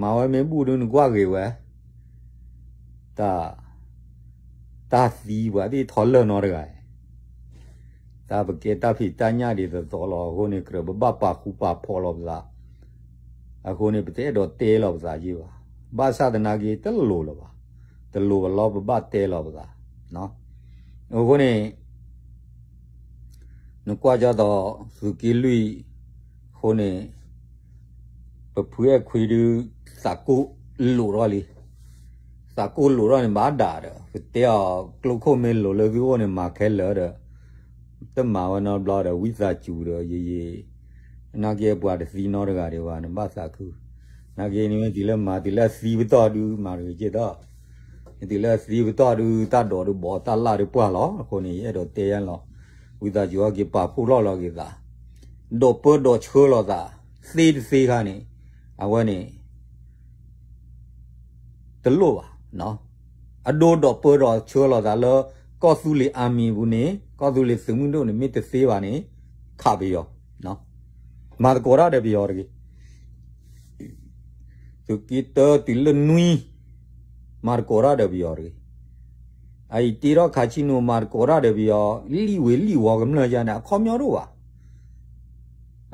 မၤဝဲမ့ၢ်ဘူၣ်ဒုးနကွၢ်ဂ့ၤဝဲ, တၢ်, တၢ်သံပှၤသ့ၣ်ထီလၢၢ်နီတဂၤ, တၢ်ပကဲတၢ်ဖံးတၢ်ညၣ်ဒ်သိးသိးလီၤ. အဃိန့ၣ် ကြၢးပဘၣ်ပာ်ဃူပာ်ဖိးလီၤပသး, အဃိန့ၣ် ပတအဲၣ်ဒိးတဲလီၤပသးယ့ၢ်ဘၣ်. ဘၣ်ဆၣ်သနာ်က့ တလိၤလၢၤဘၣ်, တလိၤဘၣ်လီၤ ပဘၣ်တဲလီၤပသး. အဃိန့ၣ် နကွၢ်ကၢ်သိး သုးက့လွံၢ်အဃိန့ၣ် ပဖုအဲၣ်ခွံဒုး သးကိၢ်လိာ်ထီၣ်လံ, သးကိၢ်လိာ်ထီၣ်န့ၣ် ဘၣ်ဒၣ်ဒီး ပတဲအီၤ ကျိခိၣ်မ့ၢ်လိၤလၢသုအိၣ်န့ၣ် မၤခဲလၢာ်ဒီး တမၤဝဲနီတဘျီဒီး ဝံသးစူၤဒီး ယယံာ် နာ်က့ပှၤတသံနီတဂၤဒံးဘၣ် နဘၣ်သးခု, နာ်က့န့ၣ်မ့ၢ်တုၤလၢမၤတုၤလၢအသံပတီၢ်ဒုး မၤတဂ့ၤက့ၤဒီး တုၤလၢအသံပတီၢ်ဒုး တၢ်ဒိးဒုးဘီးတၢ်လၢ်ဒုးပှၢ်လီၤ. အဃိန့ၣ် ယအဲၣ်ဒိးတဲယါလီၤ, ဝံသးစူၤဟဲက့ၤပာ်ဖှိၣ်ထီၣ်လီၤက့ၤသး, ဒိးပၢဒိးဆှၢလီၤသး သ့တသ့ခါန့ၣ် အဝဲန့ၣ် တလိၣ်ဘၣ်. အဒိဒိးပၢဒိးဆှၢလီၤသးလၢ ကီၢ်သူလ့ၤအမံၤပူၤန့ၣ် ကီၢ်သူလ့ၤသုးမုၢ်ဒိၣ်န့ၣ် မ့ၢ်တသ့ဘၣ်န့ၣ် ခးပယီၤ, မၤသကိးတၢ်ဒီးပယီၤတဂ့ၤ. သုးက့တၢတုၤလၢနွံ မၤသကိးတၢ်ဒီးပယီၤတဂ့ၤ. အအံၤတ့ထီၣ်ခးဆံနူာ် မၤသကိးတၢ်ဒီးပယီၤ လံၣ်ဝ့ၤလံၣ်ဝီၤကမျၢၢ်ယါန့ၣ် အခီပညီတအိၣ်ဘၣ်.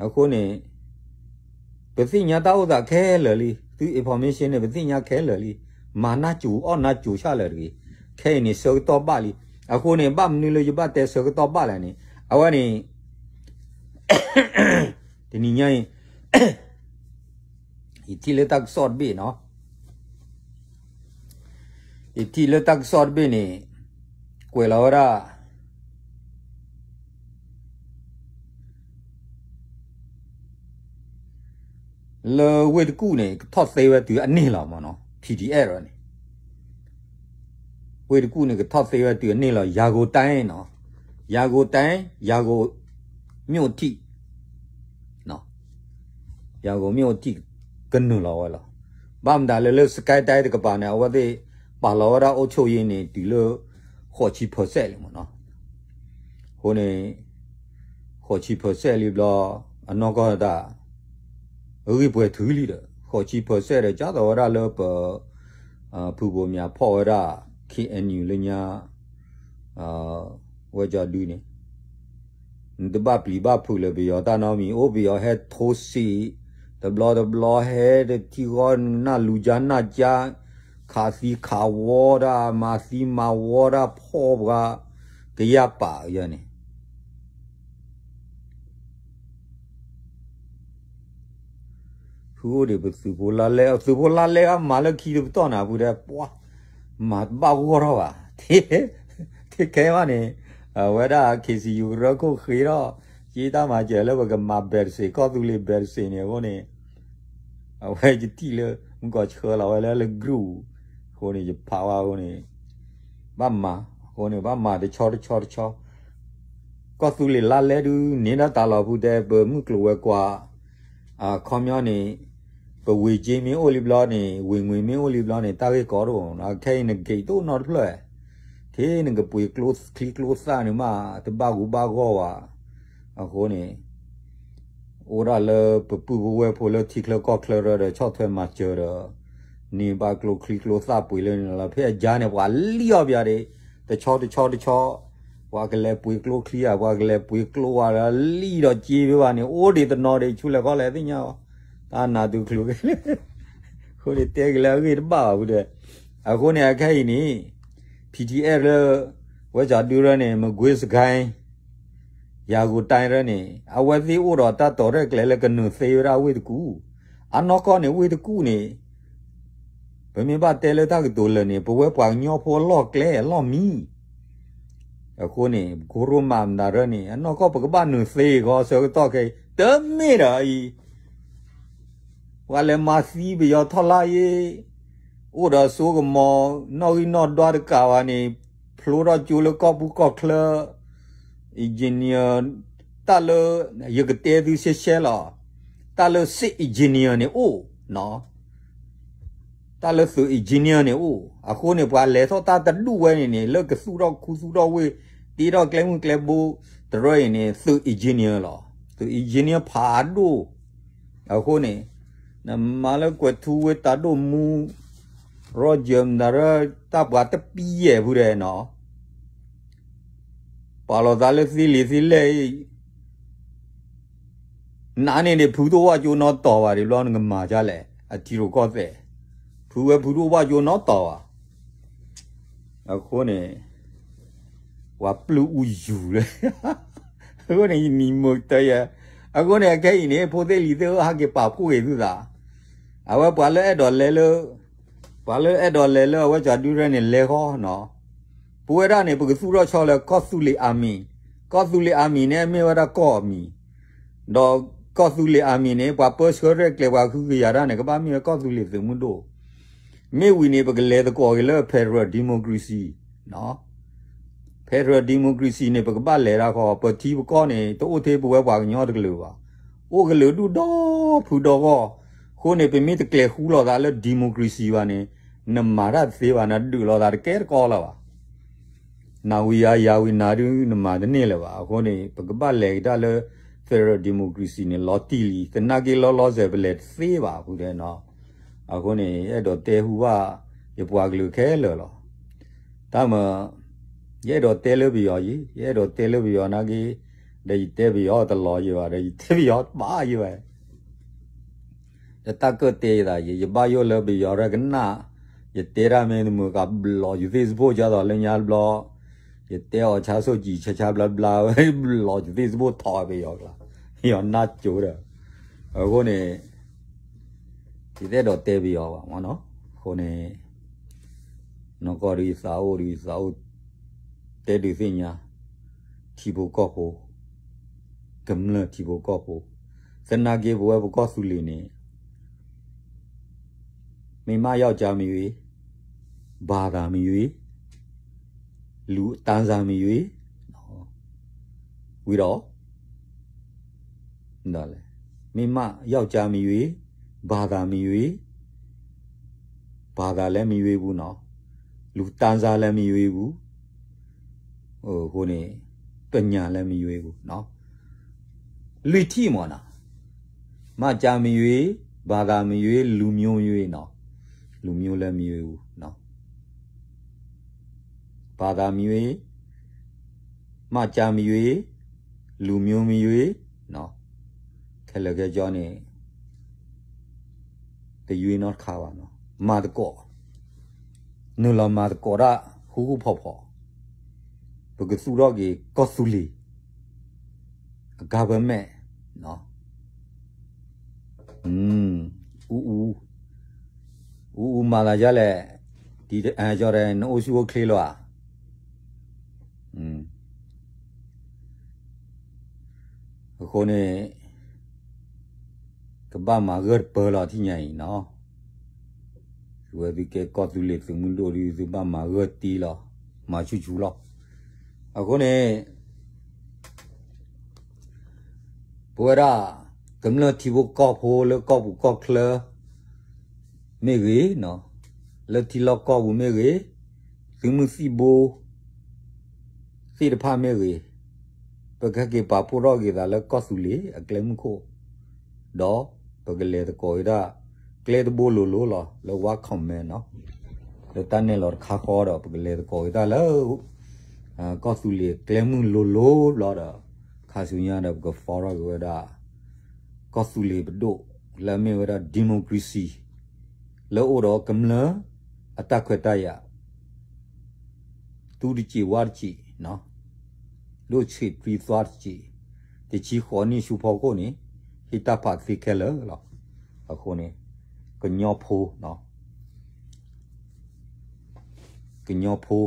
အဃိန့ၣ် ပသ့ၣ်ညါတၢ်အိၣ်သးခဲလၢာ်လံ, သု information န့ၣ် ပသ့ၣ်ညါခဲလၢာ်လံ, မၤနၢ်စူၤအီၣ်နၢ်စူၤဆၣ်လၢာ်တဂ့ၤ. ခဲအံၤန့ၣ် ဆၢကတီၢ်ဘၣ်လံ. အဃိန့ၣ် ဘၣ်မနုၤလၢယဘၣ်တဲဆၢကတီၢ်ဘၣ်လဲၣ်န့ၣ် အဝဲန့ၣ် တနံၤညါအံၤ ယထံၣ်လၢတၢ်ကစီၣ်တဘ့ၣ်နီၤ, ယထံၣ်လၢတၢ်ကစီၣ်တဘ့ၣ်န့ၣ် ကွဲးလီၤဝဲဒၣ် လၢဝ့ၢ်တကူၣ်န့ၣ် ကထီၣ်သ့ဝဲတုၤအန့ၢ်လီၤမ့ၢ်နီၤ PDF န့ၣ် ဝ့ၢ်တကူၣ်န့ၣ် ကထီၣ်သ့ဝဲတုၤအန့ၢ်လီၤ ရန်ကုန်တိုင်းနီၤ ရန်ကုန်တိုင်း ရန်ကုန်မြို့အထိ ရန်ကုန်မြို့အထိ ကနုာ်လီၤဝဲလီၤ. ဘၣ်မတၤလဲၣ်လၢ စစ်ကိုင်းတိုင်း တကပၤန့ၣ် အဝဲသ့ၣ်ပာ်လီၤဝဲဒၣ်အုပ်ချုပ်ရေးန့ၣ် တုၤလၢ ဃိးဆံ percent လံမ့ၢ်နီၤ. အဃိန့ၣ် ဃိးဆံ percent လံဘျီ အနီၢ်ကီၢ်တၢ် အဂံၢ်ပှဲၤထုလံဒီး ဃိးဆံ percent ဒီး ကၢ်သိးဝဲဒၣ်လၢပ ဖုဘိးမၠးဖီၣ်ဝဲဒၣ် KNU လၢညါ ဝဲကၠီဒုန့ၣ် နတဘၣ်ပျံၤဘၣ်ဖုးလၢပယီၤတၢ်နီတမံၤ အိၣ်ပယီၤဟဲထိစံး တဘျီတဘျီဟဲတထံၣ်ဃီ နနၢ်လူၤကၠါနၢ်ကၠါ ခးသံခးဝီတၢ် မၤသံမၤဝီတၢ် ဖီၣ်ပှၤ ကယၢ်ပာ်ယဲန့ၣ် ဖုအိၣ်ဒံးပသုးဖိလါလဲ သုးဖိလါလဲအမၤလၢခံတပတီၢ်နၤ ဖုတဲ ပှၤ မၤတဘၣ်ဂီၢ်ထီၣ်ဘၣ် ထဲခဲဘၣ်န့ၣ် အဝဲဒၣ် KCU ကရၢခိၣ်ဃ့ထီၣ် က့တၢ်မၤစၢၤလၢပကမၤ ဘဲးတစ့း ကီၢ်သူလ့ၤ ဘဲးတစ့း န့ၣ် အဃိန့ၣ် အဝဲယထံၣ်လၢ မုၢ်ကီၢ်ဆှၢလီၤဝဲလၢလၢ group အဃိန့ၣ် ယဖးဝဲအဃိန့ၣ် ဘၣ်မၤ အဃိန့ၣ် ဘၣ်မၤတဆီတဆီတဆီ ကီၢ်သူလ့ၤလါလဲဒုး န့ၢ်ဒၣ်တၢ်လီၤ ဖုတဲ ပမုၢ်ကျိၤဝဲၤကွာ် အခီပညီန့ၣ် ပဝ့ၤက့မ့ၢ်အိၣ်လံဘျီန့ၣ် ဝ့ၤငွေမ့ၢ်အိၣ်လံဘျီန့ၣ် တၢ်ဂ့ၢ်ကီဒိၣ် ခဲအံၤနဂ့ၤတအိၣ်နီတဖျၢၣ် ထဲနကပှ့ၤကျိချံကျိသၣ်န့ၣ်မး တဘၣ်ဂူဘၣ်ဂီၢ်ဝဲ အဃိန့ၣ် အိၣ်ဒၣ်လၢပပုၢ်ပဝဲၢ်ဖိလၢထံချၢကီၢ်ချၢရၢဒီး ဆီၣ်ထွဲမၤစၢၤဒီး န့ၢ်ဘၣ်ကျိချံကျိသၣ်ပှ့ၤလၢန့ၣ်လီၤ. ဖဲအယါန့ၣ် ပှၤလံၣ်အီၣ်ပယါဒံး တဆီတဆီတဆီ ပှၤကလဲၤပှ့ၤကျိချံဧါ ပှၤကလဲၤပှ့ၤကျိဝါဒီး လံၣ်ဒီးက့ဖဲဘၣ်န့ၣ် အိၣ်ဒံးတနီၤဒံး ဆူလဲၣ်ခီလဲၣ်သ့ၣ်ညါအီၤ တၢ်နးတုၤချုး အဃိန့ၣ် တဲက့ၤလၢအဂ့ၢ်တဘၣ်ဘၣ်ဖုတဲ အဃိန့ၣ် အခဲအံၤန့ၣ် PDF လၢ ဝဲကၠီဒုရၢန့ၣ် မကွ့စကဲ ရန်ကုန်တိုင်း ရၢန့ၣ် အဝဲသ့ၣ်အိၣ်ဒီးတၢ်တီၤရဲၣ်ကျဲၤလၢကနုာ်သ့ဝဲဒၣ်ဝ့ၢ်တကူၣ် အနီၢ်ကီၢ်န့ၣ် ဝ့ၢ်တကူၣ်န့ၣ် ပမ့ၢ်ဘၣ်တဲလၢတၢ်ကတိၤလၢာ်န့ၣ် ပဝဲပှၤကညီဖိအလီၢ်ကျဲအလီၢ်မံ အဃိန့ၣ် ပကရိမးမတၤရၢန့ၣ် အနီၢ်ကီၢ်ပကဘၣ်နုာ်သ့ဂီၤဆၢကတီၢ်ခဲအံၤ တမ့ၢ်ဒီးအံၤ ပှၤလဲၤမၤသံပယီၤထီၣ်လါအံၤ အိၣ်ဒီးစိကမီၤ နီၣ်ဂံၢ်နီၣ်ဒွးတကးဘၣ်န့ၣ် ဖျိထီၣ်ကၠိလၢကီၢ်ပူၤကီၢ်ချၢ engineer တၢ်လၢ ယကတဲသုရှဲရှဲလီၤ တၢ်လၢ စစ် engineer န့ၣ်အိၣ် တၢ်လၢသုး engineer န့ၣ်အိၣ် အဃိန့ၣ် ပှၤလဲၤထီၣ်တၢ်တဒူၣ်ဝဲန့ၣ်န့ၣ် လၢကသူၣ်ထီၣ်ခူသူၣ်ထီၣ်ဝ့ၢ် တ့ထီၣ်ကျဲမုၢ်ကျဲဘိ တရၢအံၤန့ၣ် သုး engineer လီၤ. သုး engineer ဖးဒိၣ် အဃိန့ၣ် နမၤလၢကွဲးထူဝ့ၢ်တၢ်ဒိၣ်မူ Roger မတၤရၢ တၢ်ပှၤတပံယဲၢ်ဖုဒဲးနီၤ ပာ်လီၤသးလၢသ့လံာ်သ့လဲၢ်အံၤ နးန့ၣ်န့ၣ် ဖုတအိၣ်ဘၣ်ကၠိနီတီၤဘၣ် ဒ်ဘျီနကမၤဒ်လဲၣ် အထံရူၢ်ကီၢ်သဲး ဖုဝဲဖုတအိၣ်ဘၣ်ကၠိနီတီၤဘၣ် အဃိန့ၣ် ပှၤပျုၢ်အူယူၤလၢ အဃိန့ၣ် ယမံၤမုာ်တယဲၢ် အဃိန့ၣ် အခဲအံၤန့ၣ် ဖိသ့ၣ်လံၤသ့ၣ်ဧၢ ဟးက့ၤပာ်ဖှိၣ်က့ၤသုသး အဝဲပှၤလၢအဲၣ်ဒိးလဲၤလၢ ပှၤလၢအဲၣ်ဒိးလဲၤလၢအဝဲကၠီဒုရဲၣ်န့ၣ် လဲၤဃီနီၤ ပဝဲဒၣ်န့ၣ် ပကသူၣ်ထီၣ်ဆီလၢကီၢ်သူလ့ၤ army ကီၢ်သူလ့ၤ army န့ၣ် မ့ၢ်ဝဲဒၣ်ကီၢ်အမံၤ ဒီးကီၢ်သူလ့ၤ army န့ၣ် ပှၤပၢဆှၢရဲၣ်ကျဲၤပှၤဃုကယၤတၢ်န့ၣ် ကဘၣ်မ့ၢ်ဝဲကီၢ်သူလ့ၤသုးမုၢ်ဒိၣ် မ့ၢ်ဝံၤန့ၣ် ပကလဲၤသကိးက့ၤလၢ federal democracy နီၤ federal democracy န့ၣ် ပကဘၣ်လဲၤတၢ်ဃီ ပထံပကီၢ်န့ၣ် တအိၣ်ထဲပဝဲပှၤကညီတကလုာ်ဘၣ် အိၣ်ကလုာ်ဒူၣ်ဒီဖုဒီဂီၢ် အဃိန့ၣ် ပမ့ၢ်တကျဲၤဃူလိာ်သးလၢ democracy ဘၣ်န့ၣ် နမၤတၢ်တသ့ဘၣ် နဒုးလိာ်သးတကဲတကီလၢၤဘၣ် နၤဝံၤယၤ ယၤဝံၤနၤဒုး နမၤတန့ၢ်လၢၤဘၣ် အဃိန့ၣ် ပကဘၣ်လဲၤကဒါလၢ federal democracy န့ၣ် လီၤတံၢ်လံ သနာ်က့ လီၤလီၤဆဲး ပလဲၤတသ့ဘၣ် ဖုဒဲးနီၤ အဃိန့ၣ် ယအဲၣ်ဒိးတဲဟူဘၣ် ယပှၤကလုာ်ခဲလၢာ်လီၤ တၢ်မၤ ယအဲၣ်ဒိးတဲလၢပယီၤယံၤ ယအဲၣ်ဒိးတဲလၢပယီၤနာ်က့ ဒီးယတဲပယီၤတလီၤယံၤဘၣ် ဒီးယတဲပယီၤတဘၣ်ယံၤဘၣ် ဒီးတၢ်ကၢၣ်တဲယသးယံၤ ယဘၣ်ယိၣ်လၢပယီၤရဲၣ်ကနၣ် ယတဲတၢ်မ့ၢ်တမုာ် ကဘျီးယသ့ၣ်စဖိကၢ်သိးလၢညါတဘျီ ယတဲအီၤဆါဆိၣ်ကံၤဆါဆါဘျါဘျါဝဲ ဘျီးယသ့ၣ်စဖိထီၣ်ဝဲပယီၤကျါ ယီၤနၢ်ကၠိဒီး အဃိန့ၣ် ယတအဲၣ်ဒိးတဲပယီၤဘၣ်မနီၤ အဃိန့ၣ် နီၢ်ကီၢ်ဒုးယသးအိၣ်ဒုးယသးအိၣ် တဲဒုးသ့ၣ်ညါ ထံဖိကီၢ်ဖိ ကမျၢၢ်ထံဖိကီၢ်ဖိ သနာ်က့ပဝဲပကီၢ်သူလ့ၤန့ၣ် မိမ့ၢ်ယီၢ်ကၠါမံၤယွ့, ဘၣ်သးမံၤယွ့, လူၤတၢ်စၢ်မံၤယွ့, ဝံၤဒီး မ့ၢ်မးယီၢ်ကၠါမံၤယွ့, ဘၣ်သးမံၤယွ့, ဘၣ်သးလၢမံၤယွ့ပူၤနီၤ, လူၤတၢ်စၢ်လၢမံၤယွ့ပူၤ, အဃိန့ၣ် ပညၣ်လၢမံၤယွ့ပူၤနီၤ, လွံၢ်ထံၣ်မးနီၤ, မီၢ်ကၠါမံၤယွ့, ဘၣ်သးမံၤယွ့, လူၤမိၤမံၤယွ့နီၤ, လူၤမိၤလၢမံၤယွ့ပူၤနီၤ ဘၣ်သးမံၤယွ့, မီၢ်ကၠါမံၤယွ့, လူၤမိၤမံၤယွ့, ခဲလၢာ်ခဲဆ့န့ၣ် တယွ့နီတခါဘၣ်နီၤ, မၤသကိး, နုာ်လီၤမၤသကိးတၢ်ဃူဃူဖိးဖိး, ပကသူၣ်ထီၣ်က့ၤကီၢ်သူလ့ၤ အ government အူအူ, အူအူမၤသးဒ်လဲၣ်, ဒ်ကၠီဒီး နအိၣ်ဆူၣ်အိၣ်ချ့လီၤဧါ. အဃိန့ၣ် ကဘၣ်မၤဂၢၢ်တပၢၢ်လီၤထံၣ်ညါအံၤနီၤ, သုဝဲသုကဲကီၢ်သူလ့ၤသုးမုၢ်ဒိၣ်ဒီး သုဘၣ်မၤဂၢၢ်တ့ၢ်လီၤ, မၤဆူၣ်ဆူၣ်လီၤ. အဃိန့ၣ် ပဝဲဒၣ် ကမျၢၢ်ထံဖိကီၢ်ဖိလၢကီၢ်ပူၤကီၢ်ချၢ မ့ၢ်ဂ့ၤ, လၢထံလီၢ်ကီၢ်ပူၤမ့ၢ်ဂ့ၤ, သုးမုၢ်သံၣ်ဘိ သ့ၣ်တဖၣ်မ့ၢ်ဂ့ၤ, ပကဟဲက့ၤပာ်ဖှိၣ်ထီၣ်က့ၤသးလၢကီၢ်သူလ့ၤအကျဲမုၢ်ခိၣ်, ဒီးပကလဲၤသကိးဝဲဒၣ် ကျဲတဘိလိၤလိၤလီၤ လၢ War Command နီၤ, လၢတၢ်နဲၣ်လီၤတခါဃီဒီး ပကလဲၤသကိးဝဲဒၣ်လၢ ကီၢ်သူလ့ၤကျဲမုၢ်လိၤလိၤဘျီဒီး ခါဆူညါဒီး ပက form ထီၣ်က့ၤဝဲဒၣ် ကီၢ်သူလ့ၤပဒိၣ် လၢအမ့ၢ်ဝဲဒၣ် democracy လၢအိၣ်ဒီးကမျၢၢ်အတၢ်ခွဲးတၢ်ယာ် သူတစဲးဝါတစဲး, ဒိၣ်ဆံးတြံသွါတစဲး, တဆံဃိးနံၣ်ဆူဖီခိၣ်န့ၣ် ဟ့ၣ်တၢ်ဖးသ့ခဲလၢာ်လီၤ. အဃိန့ၣ် ကညီဖိ ကညီဖိ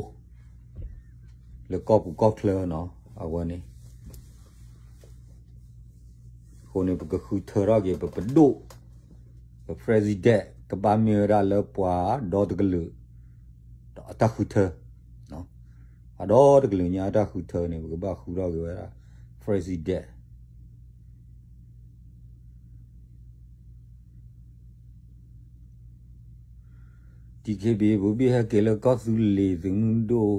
လၢကီၢ်ပူၤကီၢ်ချၢနီၤ အဝဲန့ၣ် အဃိန့ၣ် ပကဃုထၢထီၣ်က့ၤ ပပဒိၣ် ပ president ကဘၣ်မ့ၢ်ဝဲဒၣ်လၢပှၤဒီတကလုာ် ဒီးအတၢ်ဃုထၢ, ပှၤဒီတကလုာ်ညါအတၢ်ဃုထၢန့ၣ် ပကဘၣ်ဃုထီၣ်က့ၤဝဲဒၣ် president တံခ့ဘ့ၣ် ပဘ့ၣ်ဟဲက့ၤလၢကီၢ်သူလ့ၤသုးမုၢ်ဒိၣ်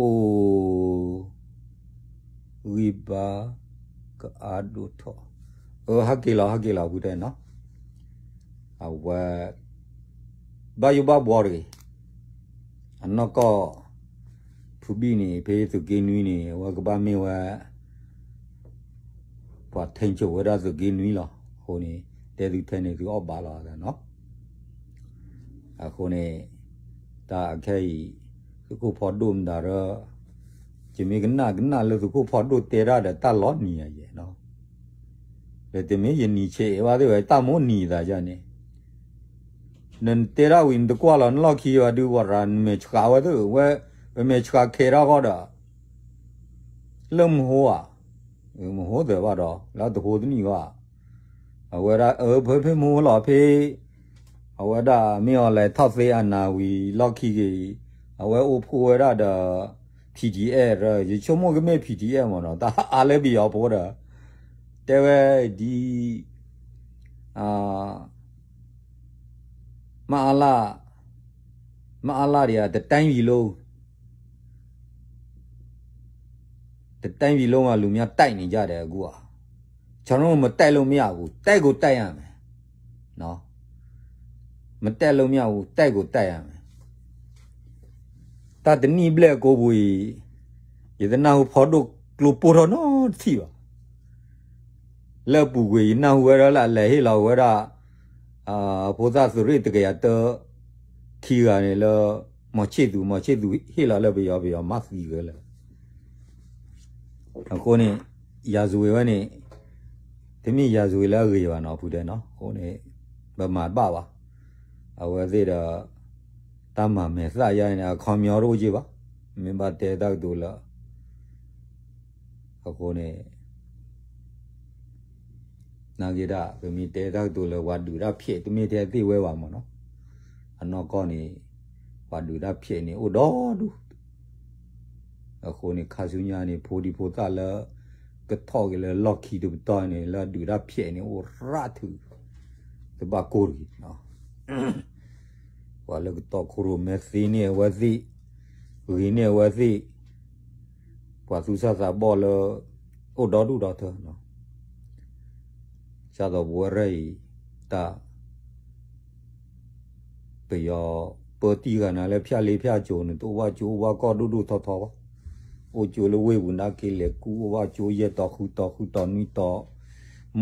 အိၣ်ဂံၢ်ဘါကအါဒိၣ်ထီၣ်, အဟဲက့ၤလီၤ ဟဲက့ၤလီၤ ဖုတဲနီၤ, အဝဲ ဘၣ်ယိၣ်ဘၣ်ဘှီတဂ့ၤ, အနီၢ်ကီၢ် ဖုဘံၣ်န့ၣ် ဖဲသုးက့နွံန့ၣ် အဝဲကဘၣ်မ့ၢ်ဝဲ ပှၤထိန်းချုပ်ဝဲဒၣ်သုးက့နွံလီၤ. အဃိန့ၣ် တဲသုထဲန့ၣ် သုအီၣ်ဘၣ်လီၤနီၤ. အဃိန့ၣ် တၢ်အခဲအံၤ သုးခိၣ်ဖီဒိၣ်မတၤဒီး ယမ့ၢ်ကနၣ်ကနၣ်လၢသုးခိၣ်ဖီဒိၣ်တဲတၢ်ဒီးတၢ်လီၤနံၤယဲနီၤ. ဒီးတမ့ၢ်ယနံၤဆဲးအဝဲသ့ၣ်ဝဲ တၢ်မိၣ်နံၤသးယါန့ၣ် နတဲဒၣ်ဝံၤ နတကွၢ်လီၤနလီၢ်ခံဘၣ်ဒုး ဝဲရၤ နမဲာ်ဆှးဝဲသ့ၣ်ဝဲ ပမဲာ်ဆှးခဲထီၣ်ဃီဒီး လၢမဟိဧါ, မဟိသၢဘၣ်ဒီး လၢတဟိတနံၣ်ဘၣ်, အဝဲဒၣ်အၢ ဖဲဖဲမဟိလီၤဖဲ အဝဲဒၣ်မ့ၢ်အီၤလဲၤထီၣ်သ့အနၢ်ဝံၤလီၢ်ခံက့ၤ, အဝဲအိၣ်ဖှိၣ်ဝဲဒၣ်ဒီး PDF ဒီး ယဆိကမိၣ်ကမ့ၢ် PDF မ့ၢ်နီၤ, တၢ်အါလၢပယီၤဖိဒီး တဲဝဲဒ် မအလ မအလ တွေက တတိုင်းပြည်လုံး တတိုင်းပြည်လုံးမှာ လူမျိုး တိုက်နေကြတယ် အခုက ကျွန်တော်တို့ မတိုက်လို့ မရဘူး, တိုက်ကို တိုက်ရမယ်, နော်, မတိုက်လို့ မရဘူး, တိုက်ကို တိုက်ရမယ်. တၢ်တနံၣ်ဘျဲၣ်အကိာ်ပူၤအံၤ ယတနၢ်ဟူဖီဒိၣ်ကျိပိၢ်ထီၣ်နီတထံၣ်ဘၣ်. လၢအပူၤကွံာ် ယနၢ်ဟူဝဲဒၣ်လၢအလဲၤဟ့ၣ်လီၤဝဲဒၣ် ဖိသၣ်သုးရ့ၣ်တကယၤတၢ ခံဂၤန့ၣ်လၢ မောင်ချစ်သူ, မောင်ချစ်သူ ဟ့ၣ်လီၤလၢပယီၤ, ပယီၤမၤသံဝဲလၢ အဃိန့ၣ် ရာဇဝင်ဝဲန့ၣ် တမ့ၢ် ရာဇဝင် လၢအဂ့ၤဘၣ်နီၤ ဖုတဲနီၤ. အဃိန့ၣ် ပမၤတဘၣ်ဘၣ်. အဝဲသ့ၣ်ဒီး တၢ်မၤမဲာ်သၣ်ယါန့ၣ် အခီပညီတအိၣ်က့ဘၣ်. မ့ၢ်ဘၣ်တဲတၢ်ကတိၤလၢ အဃိန့ၣ် နာ်က့ဒၣ် ပမ့ၢ်တဲတၢ်ကတိၤလၢပှၤဒုးတၢ်ဖျဲးတမ့ၢ်ထဲသ့ၣ်ဝဲဘၣ်မ့ၢ်နီၤ, အနီၢ်ကီၢ်န့ၣ် ပှၤဒုးတၢ်ဖျဲးန့ၣ်အိၣ်ဒီဒူၣ်, အဃိန့ၣ် ခါဆူညါန့ၣ် ဖိဒံဖိသၣ်လၢ ကထီၣ်က့ၤလၢလီၢ်ခံတပတီၢ်န့ၣ် လၢဒုးတၢ်ဖျဲးန့ၣ် အိၣ်ရၣ်ထုး တဘၣ်ကိၢ်တဂ့ၤနီၤ. ပှၤလၢကတီခိၣ်ရိၣ်မဲသ့န့ၢ်အဝဲသ့ၣ်, ဂ့ၤန့ၢ်အဝဲသ့ၣ်, ပှၤသူၣ်စၢ်သးဘီၣ်လၢ အိၣ်ဒီဒူၣ်ဒီထၢနီၤ. ကၢ်သိးပဝဲရဲၣ်အံၤ တၢ် ပယီၤပၢတံၢ်ဂၤနၤလၢဖၠၣ်လ့ဖၠၣ်ကၠိန့ၣ် တအိၣ်ဘၣ်ကၠိအိၣ်ဘၣ်ကီၢ်ဒိၣ်ဒိၣ်ထီထီဘၣ်, အိၣ်ကၠိလၢဝ့ၢ်ပူၤနာ်က့လဲၤကူအိၣ်ဘၣ်ကၠိယဲၢ်တီၤဃုတီၤဃုတီၤနွံတီၤ,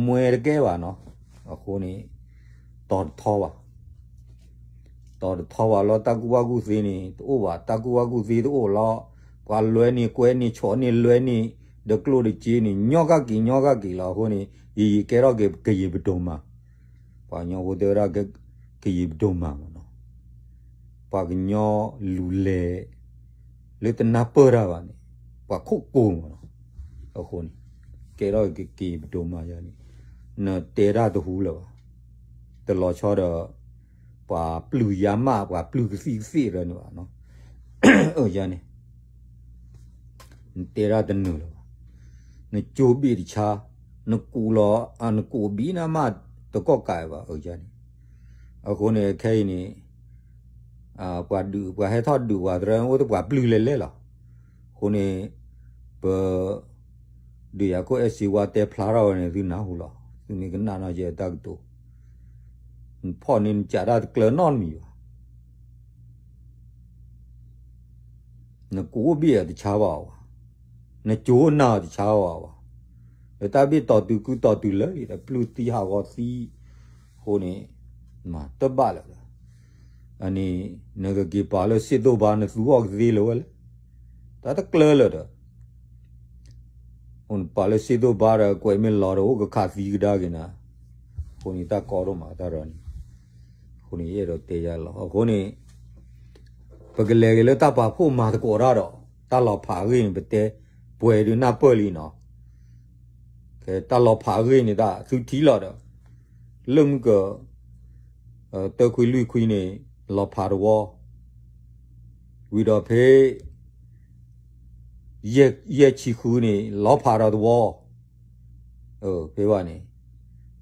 မွဲတကဲဘၣ်နီၤ. အဃိန့ၣ် တီၤတထီဘၣ် တီၤတထီဘၣ်လီၤ တၢ်ကူၣ်ဘၣ်ကူၣ်သ့န့ၣ် တအိၣ်ဘၣ် တၢ်ကူၣ်ဘၣ်ကူၣ်သ့တအိၣ်လီၤ. ပှၤလွဲန့ၢ်ကွဲန့ၢ်ဆီၣ်န့ၢ်လွဲန့ၢ် ဒီးကျိၣ်ဒီးစ့န့ၣ် ညီကၢ်က့ၤညီကၢ်က့ၤလီၤ. အဃိန့ၣ် ယံာ်ယံာ်ကဲထီၣ်က့ၤကယံာ်ပဒိၣ်မး, ပှၤကညီဖိတဲဝဲဒၣ် ကယံာ်ပဒိၣ်မးမ့ၢ်နီၤ. ပှၤကညီလူၤလဲၤ လၢတနၢ်ပၢၢ်တၢ်ဘၣ်န့ၣ် ပှၤခိၣ်ကိၤမ့ၢ်နီၤ. အဃိန့ၣ် ကဲထီၣ်က့ၤကယံာ်ပဒိၣ်မးယါန့ၣ် နတဲတၢ်တဟူလၢၤဘၣ်. တလီၤဆီဒီး ပှၤပျုၢ်ယါမး ပှၤပျုၢ်ကသံၣ်ကသ့ၣ်ရၢန့ၣ်ဘၣ်နီၤ. အယါန့ၣ် နတဲတၢ်တနုာ်လၢၤဘၣ်. နကၠိဘ့ၣ်တဆါ, နကူးလီၤ, နကူးဘံနၤမး တကီၢ်ကးဘၣ် အယါန့ၣ်. အဃိန့ၣ် ခဲအံၤန့ၣ် ပှၤဒုး ပှၤဟဲထီၣ်ဒုးပှၤတရၢ အိၣ်တပှၤပျုၢ်လဲၤလဲၤလီၤ. အဃိန့ၣ် ပ ဒုးယၤခိၣ်အဲၣ်စ့ဝါတဲဖျါထီၣ်ဝဲန့ၣ် သုနၢ်ဟူလီၤ. သုမ့ၢ်ကနၣ်နီၢ်ယဲတၢ်ကတိၤ နဖီၣ်န့ၢ်နကးတၢ်တကျၢၤနီတမံၤဘၣ်. နကူးအိၣ်ဘ့ၣ်အီၤတဆါဘၣ်အီၤဘၣ်, နကၠိအိၣ်နၢ်အီၤတဆါဘၣ်အီၤဘၣ်. လၢတၢ်ဘ့ၣ်တီၤတုၤကုတီၤတုၤလၢာ်ဒီး ပျုၢ်သံဟးဂီၤသံ, အဃိန့ၣ် မၤတဘၣ်လၢၤဒီး အန့ၣ် နကက့ၤပာ်လၢစ့ၣ်သိၣ်ဘါ နသူအီၤကသ့လၢၤဝဲလဲၣ်. တၢ်တကျၢၤလၢၤဒီး အိၣ်နပာ်လၢစ့ၣ်သိၣ်ဘါဒီး ကွဲးမ့ၢ်လီၤဒီး အိၣ်ကခးသံကဒါက့ၤနၤ, အဃိန့ၣ် တၢ်ကီဒိၣ်မးတၢ်ရၢန့ၣ်, အဃိန့ၣ် ယအဲၣ်ဒိးတဲယၤလီၤ. အဃိန့ၣ် ပကလဲၤက့ၤလၢတၢ်ပာ်ဖှိၣ်မၤသကိးတၢ်ဒီး တၢ်လီၤဖးအဂ့ၢ်န့ၣ် ပတဲပှဲၤဒုးနၢ်ပၢၢ်လံနီၤ. တၢ်လီၤဖးအဂ့ၢ်န့ၣ် တၢ်သုထံၣ်လီၤဒီး လၢမုၢ်က တၢခွံလွံၢ်ခွံန့ၣ် လီၤဖးတဝီ, ဝံၤဒီးဖဲ ယဲၢ်ဆံဃုန့ၣ် လီၤဖးဒီးတဝီ, ဖဲဘၣ်န့ၣ်,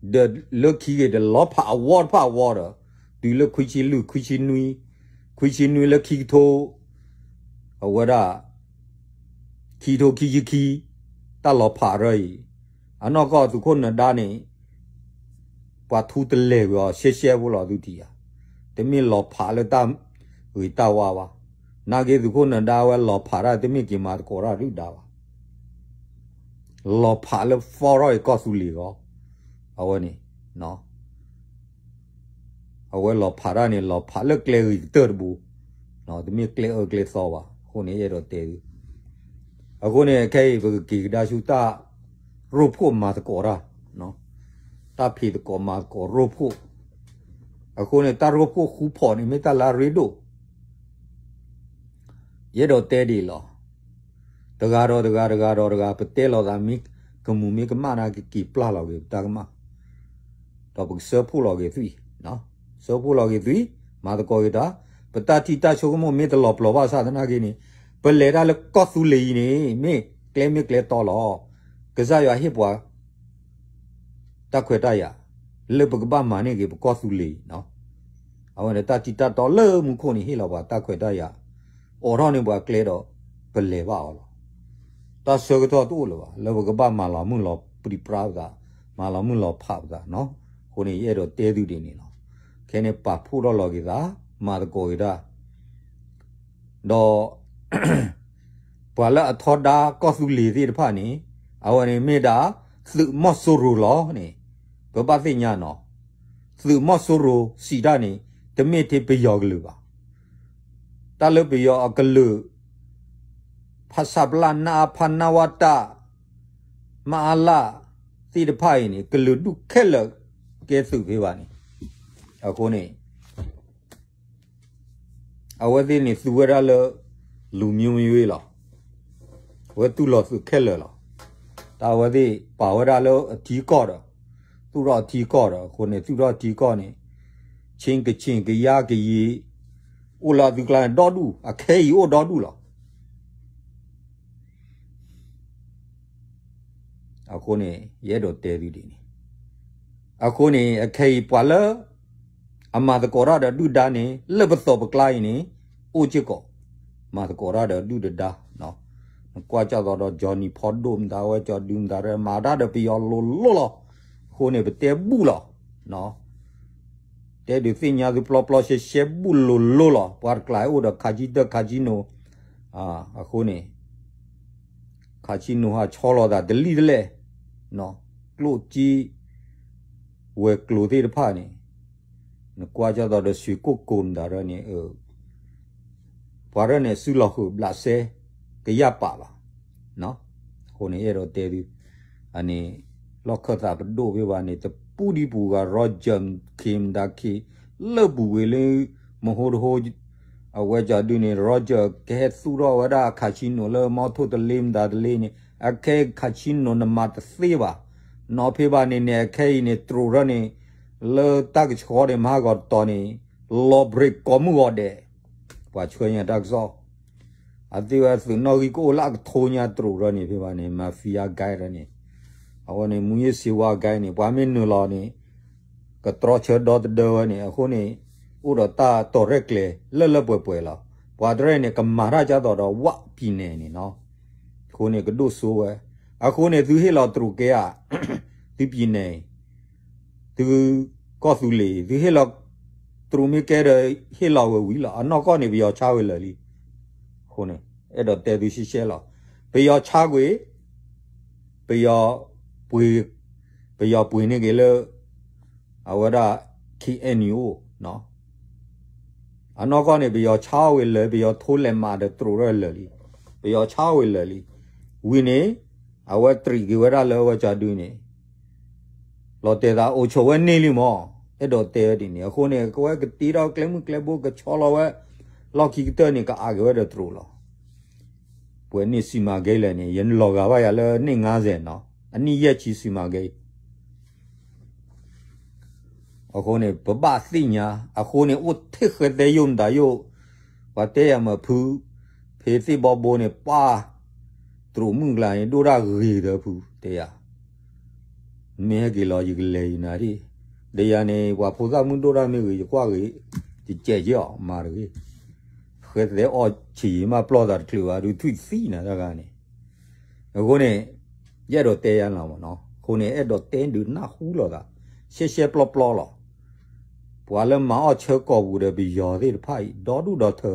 ဒီးလၢခံက့ၤဒီးလီၤဖးအဝီတဖၣ်အဝီဒီး တုၤလၢခွံဆံလွံၢ် ခွံဆံနွံ, ခွံဆံနွံလၢခံကထိ အဝဲဒၣ် ခံကထိခံဆံခံ, တၢ်လီၤဖးရၢအံၤ, အနီၢ်ကီၢ်သုးခိၣ်နၢၤဒါန့ၣ် ပှၤထူတလဲၤကွံာ်အီၤရှဲရှဲဖိလီၤသုထံၣ်ဧါ, တမ့ၢ်လီၤဖးလၢတၢ်ဂ့ၤတၢ်ဝါဘၣ်, နာ်က့သုးခိၣ်နၢၤဒါဝဲလီၤဖးတၢ် တမ့ၢ်က့ၤမၤသကိးတၢ်ဒုၣ်ဒါဘၣ်, လီၤဖးလၢ form ထီၣ်အံၤကီၢ်သူလ့ၤဂီၢ်, အဝဲန့ၣ် အဝဲလီၤဖးတၢ်န့ၣ် လီၤဖးလၢကျဲဂ့ၤကတၢၢ်တဘိ, တမ့ၢ်ကျဲအၢကျဲသီဘၣ်, အဃိန့ၣ် ယအဲၣ်ဒိးတဲသု, အဃိန့ၣ် ခဲအံၤ ပကက့ၤကဒါဆူတၢ်ရိဖှိၣ်မၤသကိးတၢ်, တၢ်ဖံးသကိးမၤသကိးရိဖှိၣ်, အဃိန့ၣ် တၢ်ရိဖှိၣ်ဃူဖီၣ်န့ၣ် မ့ၢ်တၢ်လၢအရ့ဒိၣ် ယအဲၣ်ဒိးတဲဒ်အံၤလီၤ. တဂၤဒီးတဂၤ တဂၤဒီးတဂၤ ပတဲလိာ်သးမ့ၢ်ကမူၤမ့ၢ်ကမၣ်နာ်က့ က့ၤပျၢ်လီၤက့ၤပတၢ်ကမၣ်, ဒီးပကဆၢဖှိၣ်လီၤက့ၤသွံၣ်, ဆၢဖှိၣ်လီၤက့ၤသွံၣ်, မၤသကိးက့ၤတၢ်, ပတၢ်ထံၣ်တၢ်ဆိကမိၣ်မ့ၢ်တလီၤပျီၤဘၣ်ဆၣ်သနာ်က့န့ၣ်, ပလဲၤတၢ်လၢကီၢ်သူလ့ၤအံၤန့ၣ် မ့ၢ်ကျဲမ့ၢ်ကျဲတီလီၤ. ကစၢ်ယွၤဟ့ၣ်ပှၤ တၢ်ခွဲးတၢ်ယာ် လၢပကဘၣ်မၤန့ၢ်က့ၤပကီၢ်သူလ့ၤ, အဝဲန့ၣ် တၢ်ထံၣ်တၢ်တီလၢမူခိၣ်န့ၣ် ဟ့ၣ်လီၤပှၤတၢ်ခွဲးတၢ်ယာ်, အိးထီၣ်န့ၢ်ပှၤကျဲဒီး ပလဲၤဘၣ်အီၤလီၤ. တၢ်ဆၢကတီၢ်တအိၣ်လၢၤဘၣ် လၢပကဘၣ်မၤလီၤမုၢ်လီၤပြံပြါပသး, မၤလီၤမုၢ်လီၤဖးပသးနီၤ. အဃိန့ၣ် ယအဲၣ်ဒိးတဲသုဒ်န့ၣ်လီၤ. ခဲန့ၣ်ပာ်ဖှိၣ်ထီၣ်လီၤက့ၤသး, မၤသကိးက့ၤတၢ် ဒီး ပှၤလၢအထီဒါကီၢ်သူလ့ၤသ့ၣ်တဖၣ်န့ၣ်, အဝဲန့ၣ်မ့ၢ်ဒၣ် သုးမီၤစိရိၤလီၤန့ၣ်, ပဘၣ်သ့ၣ်ညါနီၤ, သုးမီၤစိရိၤစံးတၢ်န့ၣ် တမ့ၢ်ထဲပယီၤကလုာ်ဘၣ်. တၢ်လၢပယီၤအကလုာ် ဖဆပလ နအဖ နဝတ မအလ သ့ၣ်တဖၣ်အံၤန့ၣ် ကလုာ်ဒူၣ်ခဲလၢာ်ကဲသုးဖဲဘၣ်န့ၣ်, အဃိန့ၣ် အဝဲသ့ၣ်န့ၣ်သူဝဲဒၣ်လၢ လူမျိုးမရွေးလီၤ. အဝဲတူၢ်လိာ်သုးခဲလၢာ်လီၤ. တၢ်အဝဲသ့ၣ်ပာ်ဝဲဒၣ်လၢအထံကီၢ်ဒီး သူၣ်ထီၣ်ထံကီၢ်ဒီး အဃိန့ၣ် သူၣ်ထီၣ်ထံကီၢ်န့ၣ် ခၠ့ၣ်ကခၠ့ၣ် ကယါကယံၤ အိၣ်လၢအသုကျါန့ၣ် ဒီဒူၣ် အခဲအံၤအိၣ်ဒီဒူၣ်လီၤ. အဃိန့ၣ် ယအဲၣ်ဒိးတဲသုဒ်န့ၣ်, အဃိန့ၣ် အခဲအံၤပှၤလၢ အမၤသကိးတၢ်ဒီးဒုၣ်ဒါန့ၣ် လၢပသိးပကျါအံၤန့ၣ် အိၣ်စ့ၢ်ကီး မၤသကိးတၢ်ဒီးဒုၣ်ဒါ, နကွၢ်ကၢ်သိးဒီး ကၠီနံၤဖီဒိၣ်မတၤ ဝဲကၠီဒုမတၤ မၤတၢ်ဒီးပယီၤလိၤလိၤလီၤ. အဃိန့ၣ် ပတဲဘူၣ်လီၤ. တဲဒုးသ့ၣ်ညါသုပျီပျီရှဲရှဲဘူၣ်လိၤလိၤလီၤ. ပှၤတကျါအိၣ်ဒီး casino အဃိန့ၣ် casino ဟးဆီလီၤသးတလံၣ်တလဲၣ်, ကျိၣ်စ့ ဝဲၤကျိၤသ့ၣ်တဖၣ်န့ၣ် နကွၢ်ကၢ်သိးဒီး ဆွ့ကိၣ်ကိၤမတၤဒ်န့ၣ် ပှၤဒ်န့ၣ် စုလီၤဃုာ်ဘျးစဲ ကယၢ်ပာ်လီၤ. အဃိန့ၣ် အဲၣ်ဒိးတဲသု အန့ၣ် လီၢ်ခၢၣ်သးပဒိၣ်ဖဲဘၣ်န့ၣ် တပူၤဒံပူၤဂၤ Roger မတၤခ့ လၢပူၤကွံာ်လၢ မဟိတဟိ အဝဲကၠီဒုန့ၣ် Roger ကဟဲသူၣ်ထီၣ်ဝဲဒၣ် casino လၢမီထိၣ်တလ့မတၤတလ့န့ၣ် အခဲအံၤ casino နမၤတသ့ဘၣ်. နီၢ်ဖဲဘၣ်န့ၣ်န့ၣ် အခဲအံၤန့ၣ် တြူးထီၣ်န့ၣ် လၢတၢ်ကဆှီန့ၣ် မၤဟးဂီၤတတီၤန့ၣ် လီၤဘြ့းကိးမုၢ်ဂီၤဒဲး ပှၤဆှၢညါတၢ်ကစီၣ် အသ့ၣ်ဝဲသုးနီၣ်ဂံၢ်ကအိၣ်လၢအကထိညါတြူးထီၣ်န့ၣ် ဖဲဘၣ်န့ၣ် mafia gang ထီၣ်န့ၣ် အဝဲန့ၣ် မူးယစ်ဆေးဝါး gang န့ၣ် ပှၤမ့ၢ်နုာ်လီၤန့ၣ် ကတြီဆၢဒီတဒၢဝဲန့ၣ် အဃိန့ၣ် အိၣ်ဒီးတၢ်တီၤရဲၣ်ကျဲၤလၢလၢပှဲၤပှဲၤလီၤ. ပှၤတရဲၣ်န့ၣ် ကမၤတၢ်ကၢ်သိးဒီး ဝးပံၤနဲၣ်န့ၣ်နီၤ. အဃိန့ၣ် ကဒိၣ်စိဝဲ. အဃိန့ၣ် သုဟ့ၣ်လီၤတြူးကဲဧါ, သုပံၤနဲၣ် သုကီၢ်သူလ့ၤ သုဟ့ၣ်လီၤ တြူးမ့ၢ်ကဲဒီး ဟ့ၣ်လီၤဝဲဝံၤလီၤ. အနီၢ်ကီၢ်န့ၣ် ပယီၤဆါဝဲလၢာ်လံ. အဃိန့ၣ် အဲၣ်ဒိးတဲသုရှဲရှဲလီၤ. ပယီၤဆါကွံာ် ပယီၤပှ့ၤ ပယီၤပှ့ၤန့ၢ်က့ၤလၢ အဝဲဒၣ် K N U အနီၢ်ကီၢ်န့ၣ် ပယီၤဆါဝဲလၢာ် ပယီၤထိလဲၤမးဒီးတြူးထီၣ်လၢာ်လံ. ပယီၤဆါဝဲလၢာ်လံ. ဝံၤန့ၣ် အဝဲတြံးက့ၤဝဲဒၣ်လၢအဝဲကၠီဒုန့ၣ် လီၤတဲာ်သးအိၣ်ဆိးဝဲန့ၢ်လံမး, အဲၣ်ဒိးတဲဝဲဒ်န့ၣ်. အဃိန့ၣ် ကဝဲကတ့ထီၣ်ကျဲမုၢ်ကျဲဘိကဆီလီၤဝဲ လီၢ်ခံကတၢၢ်န့ၣ် ကအးက့ၤဝဲဒီးတြူးလီၤ. ပှဲၤန့ၣ်စံးမၤကဲလဲၣ်န့ၣ် ယလီၤဂာ်ဘၣ်ယၤလၢန့ၢ်ငါးဆယ်နီၤ, အနံၣ်ယဲၢ်ဆံစံးမၤကဲ အဃိန့ၣ် ပဘၣ်သ့ၣ်ညါ, အဃိန့ၣ် အိၣ်ထဲဃဲသဲယိၣ်မတၤယိၣ်, ပှၤတဲယၤမ့ၢ်ဖု, ဖဲသ့ၣ်ဘီဘိန့ၣ် ပှၤ တြူးမုၢ်ကျါန့ၣ် ဒိၣ်တၢ်ဂ့ၤဒီးဖု တဲယၤ, မ့ၢ်ဟဲက့ၤလီၤ ယကလဲၤယနၤဒၣ်, ဒီးယၤန့ၣ် ပှၤဖိသၣ်မုၣ်ဒိၣ်တၢ်မ့ၢ်ဂ့ၤ ယကွၢ်ဂ့ၤ, ယကဲးက့ၤအီၤ မၤတဂ့ၤ, ဃဲသဲအီၣ်ဆံးယံာ်မး ပျီၢ်သးတချုးဘၣ် ဒုးထွံၣ်သံနၤတၢ်ဂၤန့ၣ် အဃိန့ၣ် ယအဲၣ်ဒိးတဲယၤလီၤမ့ၢ်နီၤ, အဃိန့ၣ် အဲၣ်ဒိးတဲဒုးနၢ်ဟူလိာ်သး ရှဲရှဲပျီပျီလီၤ. ပှၤလၢမၤအီၣ်ဆၢကီၢ်ပူၤဒီးပယီၤသ့ၣ်တဖၣ်အံၤ ဒီဒူၣ်ဒီထၢ,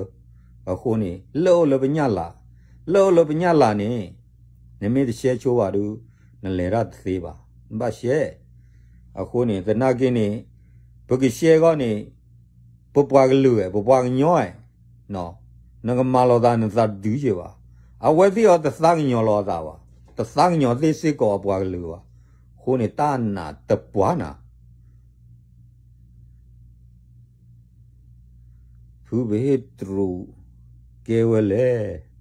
အဃိန့ၣ် လၢအိၣ်လၢပညၣ်လၤ, လၢအိၣ်လၢပညၣ်လၤန့ၣ် နမ့ၢ်တရှဲဆိဘၣ်ဒုး နလဲၤတၢ်တသ့ဘၣ်, နဘၣ်ရှဲ အဃိန့ၣ် သနာ်က့န့ၣ် ပကရှဲအဂီၢ်န့ၣ် ပပှၤကလုာ်ဧါ ပပှၤကညီဧါ, နကမၤလိာ်သးနသးတတုၤယဲၢ်ဘၣ်, အဝဲသ့ၣ်အီၤတသးကညီၤလီၤအသးဘၣ်, တသးကညီၤသ့စ့ၢ်ကီးအပှၤကလုာ်ဘၣ်, အဃိန့ၣ် တၢ်နာ်တပှၤနၤ ဖုပဟ့ၣ်တြူးကဲဝဲလဲၣ်.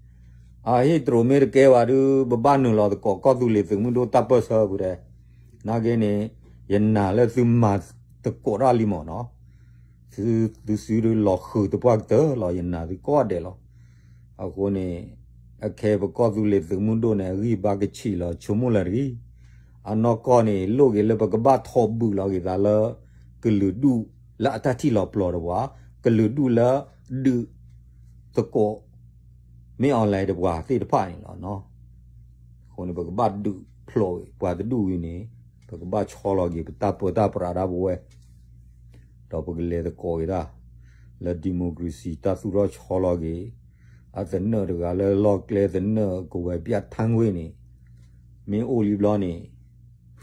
အဟ့ၣ်တြူးမ့ၢ်တကဲဘၣ်ဒုး ပဘၣ်နုာ်လီၤသကိးကီၢ်သူလ့ၤသုးမုၢ်ဒိၣ်တၢ်ပၢၢ်ဆၢပူၤဒဲး, နာ်က့န့ၣ် ယနာ်လၢသုမၤသကိးတၢ်လံမ့ၢ်နီၤ, သုသုစုဒုးလီၤဃုာ်သပှၢ်ကတၢၢ်လီၤ ယနာ်သုကိးဂၤဒဲးလီၤ. အဃိန့ၣ် အခဲပကီၢ်သူလ့ၤသုးမုၢ်ဒိၣ်န့ၣ် အဂံၢ်ဘါကဆံးလီၤ ဆိကမိၣ်လၢတဂ့ၤ, အနီၢ်ကီၢ်န့ၣ် လိၣ်က့ၤလၢပကဘၣ်ထိးဘုးလီၤက့ၤသးလၢ ကလုာ်ဒူၣ်လၢအတၢ်ထံၣ်လီၤပျီၢ်တပှၤ, ကလုာ်ဒူၣ်လၢဒုးသကိး မ့ၢ် online တပှၤသ့ၣ်တဖၣ်န့ၣ်လီၤ. အဃိန့ၣ် ပကဘၣ်ဒုးဖျိးပှၤတဒူၣ်ဝံၤန့ၣ် ပကဘၣ်ဆီလီၤက့ၤ ပတၢ်ပၢတၢ်ပြးတၢ်ပဝဲ ဒီးပကလဲၤသကိးက့ၤတၢ် လၢ democracy တၢ်သူၣ်ထီၣ်ဆီလီၤက့ၤ, အသနၢၣ်တဂၤလၢလီၢ်ကျဲသနၢၣ်ကဝဲၤပျၢ်ထၢဝ့ၢ်န့ၣ် မ့ၢ်အိၣ်လံဘျီန့ၣ်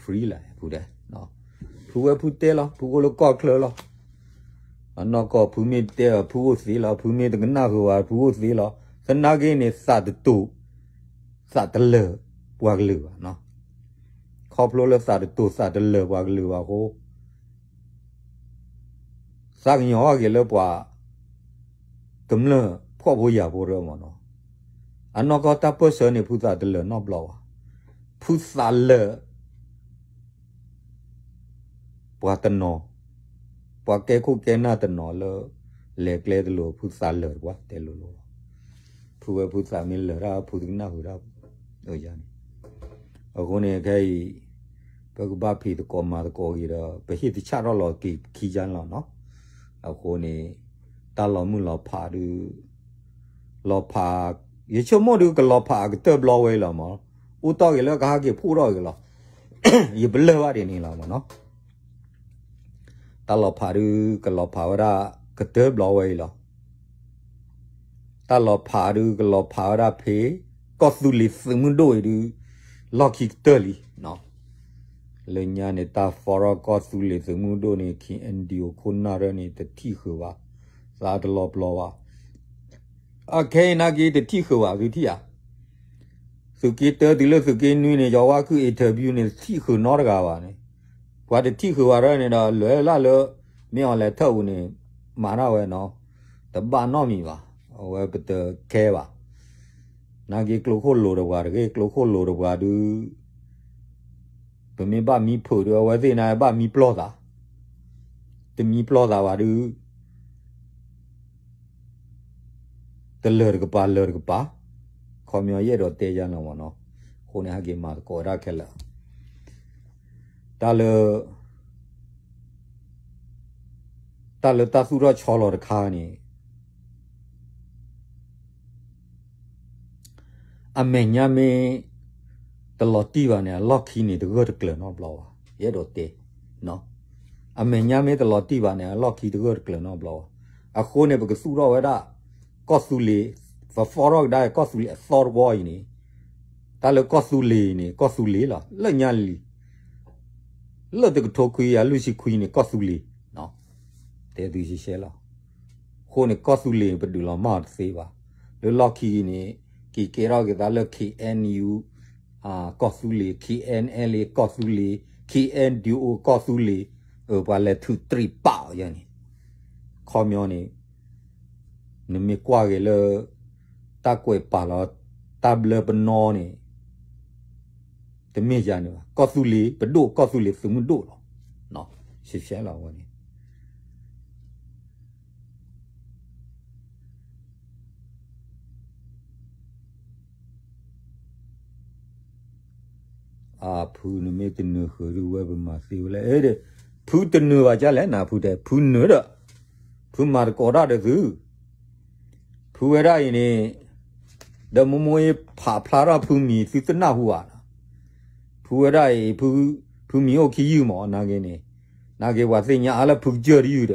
free လၢဖုဒဲး, ဖုဝဲဖုတဲလီၤ ဖုအိၣ်လၢကီၢ်ချၢလီၤ. အနီၢ်ကီၢ်ဖုမ့ၢ်တဲအီၤ ဖုအိၣ်သ့လီၤ, ဖုမ့ၢ်တကနၣ်ဃုာ်ဝဲ ဖုအိၣ်သ့လီၤ. သနာ်က့န့ၣ် သးတတိၤ သးတလၢာ်ပှၤကလုာ်ဘၣ်. ခီဖျိလၢသးတတိၤသးတလၢာ်ပှၤကလုာ်ဘၣ်အဃိ သးကညီၤအီၣ်က့ၤလၢပှၤ ကမျၢၢ်ဖှီၣ်ဖိယာ်ဖိရၢမ့ၢ်နီၤ. အနီၢ်ကီၢ်တၢ်ပၢၢ်ဆၢန့ၣ် ဖုသးတလၢာ်နီတဘျီဘၣ်. ဖုသးလၢာ် ပှၤတနီၤ, ပှၤကဲခိၣ်ကဲနၢ်တနီၤလၢ လဲၤကျဲတလိၤ ဖုသးလၢာ်တပှၢ် တဲလိၤလိၤလီၤ. ဖုဝဲဖုသးမ့ၢ်လၢာ်တၢ် ဖုတကနၣ်ဃုာ်တၢ်ယါန့ၣ်. အဃိန့ၣ်ခဲအံၤ ပကဘၣ်ဖံးသကိးမၤသကိးက့ၤဒီး ပဟ့ၣ်တဆၣ်ထီၣ်လီၤက့ၤခံကါန့ၣ်လီၤနီၤ. အဃိန့ၣ် တၢ်လီၤမုၢ်လီၤဖးဒုး လီၤဖး, ယဆိကမိၣ်ဒုးကလီၤဖးအကတၢၢ်ဘျီဝဲအံၤလီၤမး, အိၣ်တီၢ်က့ၤလၢကဟဲက့ၤဖှိၣ်ထီၣ်က့ၤလီၤ. ယပလၢၢ်ဘၣ်ဒ်န့ၣ်လီၤမးနီၤ. တၢ်လီၤဖးဒုးကလီၤဖးဝဲဒၣ်ကတၢၢ်ဘျီဝဲအံၤလီၤ. တၢ်လီၤဖးဒုးကလီၤဖးဝဲဒၣ်ဖဲ ကီၢ်သူလ့ၤသုးမုၢ်ဒိၣ်အံၤဒုး လီၢ်ခံကတၢၢ်လံ. လၢညါန့ၣ် တၢ် forum ကီၢ်သူလ့ၤသုးမုၢ်ဒိၣ်န့ၣ် ခံ NDO ခိၣ်နၢ်ရၢန့ၣ် တထံၣ်ဃုာ်ဘၣ်, သးတလီၤပျီၤဘၣ်. အခဲအံၤနာ်က့တထံၣ်ဃုာ်ဘၣ် သုထံၣ်ဧါ. သုးက့တၢတုၤလၢသုးက့နွံန့ၣ် ယွၤဝါခု interview န့ၣ် တထံၣ်ဃုာ်နီတဂၤဘၣ်န့ၣ်, ပှၤတထံၣ်ဃုာ်ဘၣ်ရၢန့ၣ်ဒီး လဲၤလၢ်လၢ မ့ၢ်အီၤလဲၤထၢၣ်ပူၤန့ၣ် မၤတၢ်ဝဲနီၤ, တဘၣ်နီတမံၤဘၣ်, အဝဲပတခဲဘၣ်. နာ်က့ကျိခိၣ်လိၤတပှၤတဂ့ၤ, ကျိခိၣ်လိၤတပှၤဒုး ပမ့ၢ်ဘၣ်မံဖုးဒုး အဝဲသ့ၣ်န့ၣ်ဘၣ်မံပျီၢ်သး, တမံပျီၢ်သးဘၣ်ဒုး တလၢာ်တကပၤလၢာ်တကပၤ, ခီပညီယအဲၣ်ဒိးတဲယါန့ၣ်မးနီၤ, အဃိန့ၣ်ဟဲက့ၤမၤသကိးတၢ်ခဲလၢာ်, တၢ်လၢ တၢ်လၢတၢ်သူၣ်ထီၣ်ဆီလီၤတခါန့ၣ် အမဲာ်ညါမ့ၢ်တလီၤတံၢ်ဘၣ်န့ၣ် အလီၢ်ခံန့ၣ် တဂၢၢ်တကျၢၤနီတဘျီဘၣ်, ယအဲၣ်ဒိးတဲ, အမဲာ်ညါမ့ၢ်တလီၤတံၢ်ဘၣ်န့ၣ် အလီၢ်ခံတဂၢၢ်တကျၢၤနီတဘျီဘၣ်. အဃိန့ၣ် ပကသူၣ်ထီၣ်ဝဲဒၣ် ကီၢ်သူလ့ၤ, ပ forum ကဒါကီၢ်သူလ့ၤအသီတဝီအံၤန့ၣ်, တၢ်လၢကီၢ်သူလ့ၤန့ၣ် ကီၢ်သူလ့ၤလီၤ, လၢညါလံ လၢတကထိခွံကယၤလွံၢ်ဆံခွံန့ၣ် ကီၢ်သူလ့ၤ, တဲသုရှဲရှဲလီၤ. အဃိန့ၣ် ကီၢ်သူလ့ၤပဒုးလီၤမၢ်အီၤတသ့ဘၣ်. လၢလီၢ်ခံန့ၣ် က့ၤကဲထီၣ်က့ၤသးလၢ KNU ကီၢ်သူလ့ၤ, KNLA ကီၢ်သူလ့ၤ, KNDO ကီၢ်သူလ့ၤ, ပှၤလဲၤထုးတြံးပာ်အီၤယဲန့ၣ်, ခီပညီန့ၣ် နမ့ၢ်ကွၢ်က့ၤလၢ တၢ်ကွဲးပာ်လီၤ တၢ်ဘျၢပနီၣ်န့ၣ် တမ့ၢ်ယါန့ၣ်ဘၣ်, ကီၢ်သူလ့ၤပဒိၣ် ကီၢ်သူလ့ၤသုးမုၢ်ဒိၣ်လီၤ. ရှဲရှဲလီၤဝဲန့ၣ် အဖုနမ့ၢ်တနၢၤဃုာ်ဒုးဝဲပမၤသ့ဝဲလဲၣ်, ဖုတနၢၤဘၣ်ကလဲၣ်နၤ ဖုတဲ ဖုနၢၤဒီး ဖုမၤသကိးတၢ်ဒီးသု ဖုဝဲဒၣ်အံၤန့ၣ် ဒီးမိၢ်မိၢ်အ့ၣ်ဖးဖျါထီၣ်ဖုမံၤသုတနၢ်ဟူဘၣ်နီၤ, ဖုဝဲဒၣ်အံၤ ဖုမံၤအိၣ်ခံယုၢ်မး နာ်က့န့ၣ်, နာ်က့ပှၤသ့ၣ်ညါအါလၢဖုကစၢၢ်တယုၢ်ဒီး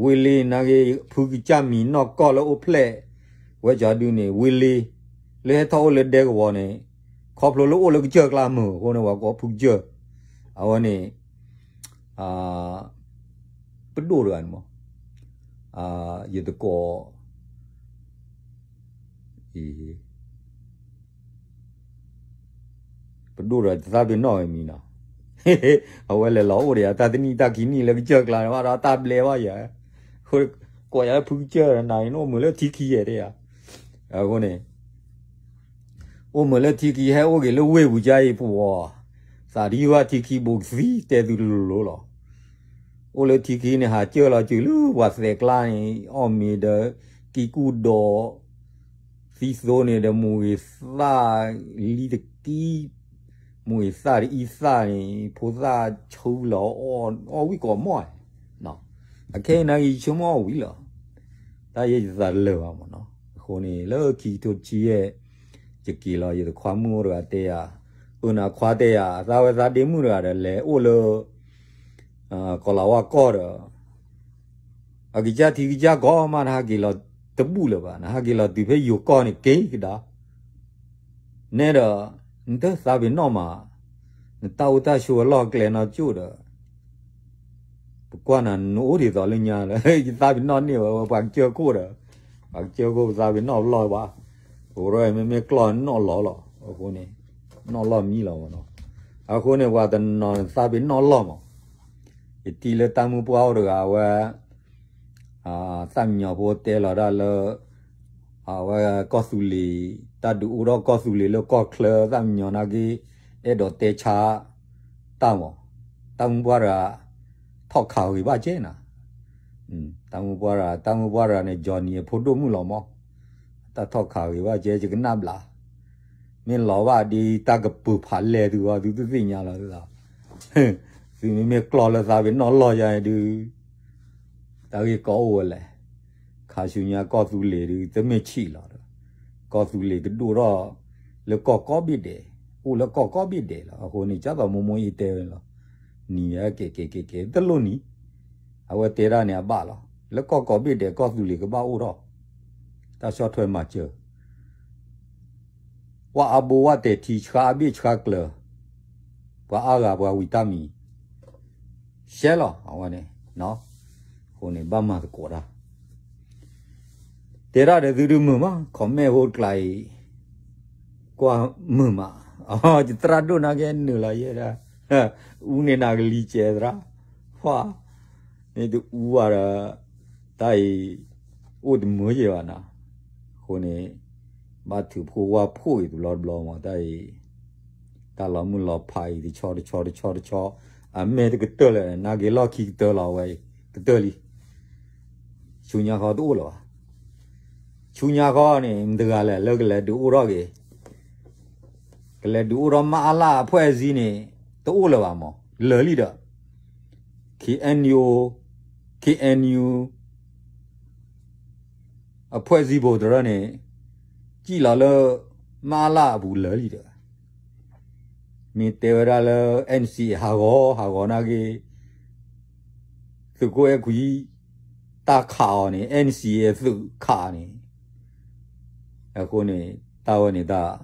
ဝ့ၢ်လ့ နာ်က့ ဖုကစၢ်မံၤနီၢ်ကီၢ်လၢအိၣ်ဖျဲၣ်ဝဲကီဒုန့ၣ် ဝ့ၢ်လ့ လၢဟဲထီၣ်အိၣ်လၢဒဲကဝီၤန့ၣ် ခီဖျိလၢအိၣ်လၢကစၢၢ်ကျါမုၢ်အဃိန့ၣ် ပှၤကိးဖုကစၢၢ်, အဝဲန့ၣ် ပဒိၣ်တဂၤန့ၣ်မး, ယသကိး ပဒိၣ်ဒီးတသးပ့ၤနီၣ်ဝဲမံၤနီၤ, အဝဲလဲၤလီၤအိၣ်ဒီးယၤ တၢ်တနံၣ်တၢ်ခံနံၣ်လၢကစၢၢ်ကျါန့ၣ် ဘၣ်ဒီးတၢ်ဘျဲဘၣ်ယၤ, ကိးယၤလၢဖုကစၢၢ်နၤအံၤ နအိၣ်မုာ်လၢထံခံယဲၢ်တဲယၤ, အဃိန့ၣ် အိၣ်မုာ်လၢထံခံ ဟဲအိၣ်က့ၤလၢဝ့ၢ်ပူၤကါအံၤပူၤအီၤ, သးတယုၢ်ဘၣ်ထံခံဘိကသံ တဲသုလိၤလိၤလီၤ. အိၣ်လၢထံခံန့ၣ် ဟးကၢၢ်လီၤစၢၤလၢပှၤသဲးကျါန့ၣ် အီၣ်မ့ၤဒီး ကံကူၣ်ဒီး သံသိန့ၣ်ဒီး မူဂ့ၤသၣ်လံတကံ, မူဂ့ၤသၣ်တအံသၣ်န့ၣ် ဖိသၣ်ဆူလီၤ အီၣ်ဝံၣ်ကိးမီၢ်, အခဲအံၤနာ်က့ ယဆိကမိၣ်အီၣ်ဝံၤလီၤ. တၢ်ယဲယသးတလၢာ်ဘၣ်မးနီၤ. အဃိန့ၣ် လၢခံကထိတဆံယဲၢ် ယက့ၤလီၤ ယတခွါမုၣ်အိၣ်တဂၤတဲယၤ, အၢ နခွါတဲယၤ သးဝဲသးဒ့မုၣ်တဂၤဒီး လဲၤအိၣ်လၢ ကီၤလၤဝါကီၢ်ဒီး အကစၢ်ထံကစၢ်ကီၢ်မး နဟးက့ၤလီၤတဘူၣ်လၢၤဘၣ်, နဟးက့ၤလီၤတုၤဖဲယိၤကီၢ်န့ၣ်က့ၤကဒါ နဲဒီး နတသးပ့ၤနီၣ်မး, နတၢ်အိၣ်တၢ်ဆိးအလီၢ်အကျဲနီၢ်ကၠိၣ်ဒီး ပကွၢ်နၤ နအိၣ်ဒ်သိးလၢညါလၢ ယသးပ့ၤနီၣ်န့ၢ်ဝဲ ပှၤကစၢၢ်ခိၣ်ဒီး ပှၤကစၢၢ်ခိၣ်ပသးပ့ၤနီၣ်လီၢ်ဘၣ်, ပဝဲမ့မ့ၢ်ကျီၢ်နီၣ်လီၤလီၤ, အဃိန့ၣ် နီၣ်လီၢ်မံလီၤမးနီၤ. အဃိန့ၣ် ပှၤတနီၤသးပ့ၤနီၣ်လီၢ်မး, ယထံၣ်လၢတၢ်မုၢ်ပှၢ်အိၣ်တဂၤဝဲ သၣ်မံညီၤဖိတဲလီၤတၢ်လၢ အဝဲကီၢ်သူလ့ၤ တၢ်ဒုးအိၣ်ထီၣ်ကီၢ်သူလ့ၤလၢကီၢ်ချၢ သၣ်မံညီၤနာ်က့ အဲၣ်ဒိးတဲဆါတၢ်မး, တၢ်မုၢ်ပှၢ်တဂၤ ထီၣ်ခးဂ့ၤဘၣ်ကဲနၤ, တၢ်မုၢ်ပှၢ်ရၤ တၢ်မုၢ်ပှၢ်ရၤန့ၣ် Johnny အဖိဒိၣ်မုၣ်လီၤမး, တၢ်ထီၣ်ခးဂ့ၤဘၣ်ကဲ ယကနၣ်ဘျး, မ့ၢ်လီၤဘၣ်ဒ်တၢ်ကပၢၤဖးလဲၢ်သုဂီၢ် သုတသ့ၣ်ညါလီၤသုသး, သုမ့မ့ၢ်ကျီၢ်လၢသးပ့ၤနီၣ်လီၢ်ယါဒုး တၢ်ဂ့ၢ်ကီအိၣ်ဝဲလဲၣ်, ခါဆူညါကီၢ်သူလ့ၤဒုး တမ့ၢ်ဆံးလီၤဒီး, ကီၢ်သူလ့ၤကဒိၣ်ထီၣ်လၢကီၢ်ကိးဘ့ၣ်ဒဲး, အိၣ်လၢကီၢ်ကိးဘ့ၣ်ဒဲးလီၤ. အဃိန့ၣ် ကၢ်သိးမိၢ်မိၢ်အံၤတဲဝဲလီၤ, နံၤဝဲကဲကဲကဲကဲ တလိၣ်နံၤ, အဝဲတဲဒၣ်န့ၣ်အဘၣ်လီၤ. လၢကီၢ်ကိးဘ့ၣ်ဒဲး ကီၢ်သူလ့ၤကဘၣ်အိၣ်ထီၣ်, တၢ်ဆီၣ်ထွဲမၤစၢၤ ပှၤအါဘိဝဲတဲာ်ထံဆှါအဘ့ၣ်ဆှါကျၢၤ, ပှၤအါဂၤပှၤဝံၤတၢ်မံၤ, ရှဲလီၤ အဝဲန့ၣ်, အဃိန့ၣ် ဘၣ်မၤသကိးတၢ်, တဲဒၣ်ဒီးသုဒုးမုာ်မး comment ဖိတကျါအံၤ, ကွၢ်မုာ်မး, ယသရၣ်ဒိၣ်နာ်က့နုာ်လီၤယဲဒၣ်, အူန့ၣ်နၤကလံၤကဲသရၣ်, ဖၣ်, မ့ၢ်တအူဘၣ်ဒီး, တၢ်အံၤ, အိၣ်တမုာ်ယဲဘၣ်နၤ, အဃိန့ၣ်, ဘၣ်ထုးဖှိၣ်ဝါဖှိၣ်အံၤတဘျီတဘျီမး တၢ်အံၤ, တၢ်လီၤမုၢ်လီၤဖးအံၤ တဆီတဆီတဆီတဆီ, အမဲာ်တကတၢၢ်လၢာ် နာ်က့ၤလီၢ်ခံကတၢၢ်လီၤဝဲအံၤ ကတၢၢ်လံ ဆူညါဃီတအိၣ်လၢၤဘၣ်. ဆူညါဃီန့ၣ် မတၤတဂၤလဲၣ် လၢကလဲၤဒုးအိၣ်ထီၣ်က့ၤ, ကလဲၤဒုးအိၣ်ထီၣ်မအလ အဖွဲ့အစည်းန့ၣ် တအိၣ်လၢၤဘၣ်မး လၢာ်လံဒီး, KNU, KNU အဖွဲ့အစည်းဖိတရၢန့ၣ်, စံၣ်လီၤလၢ မအလ အပူၤလၢာ်လံဒီး, မ့ၢ်တဲဝဲဒၣ်လၢ NCA ဟးဂီၤဟးဂီၤနာ်က့ၤ, သုးခိၣ်အဲၣ်ခွံ တၢ်ခးအီၤန့ၣ် NCA သုးခးန့ၣ်, အဃိန့ၣ် တၢ်ဝဲန့ၣ်တၢ်,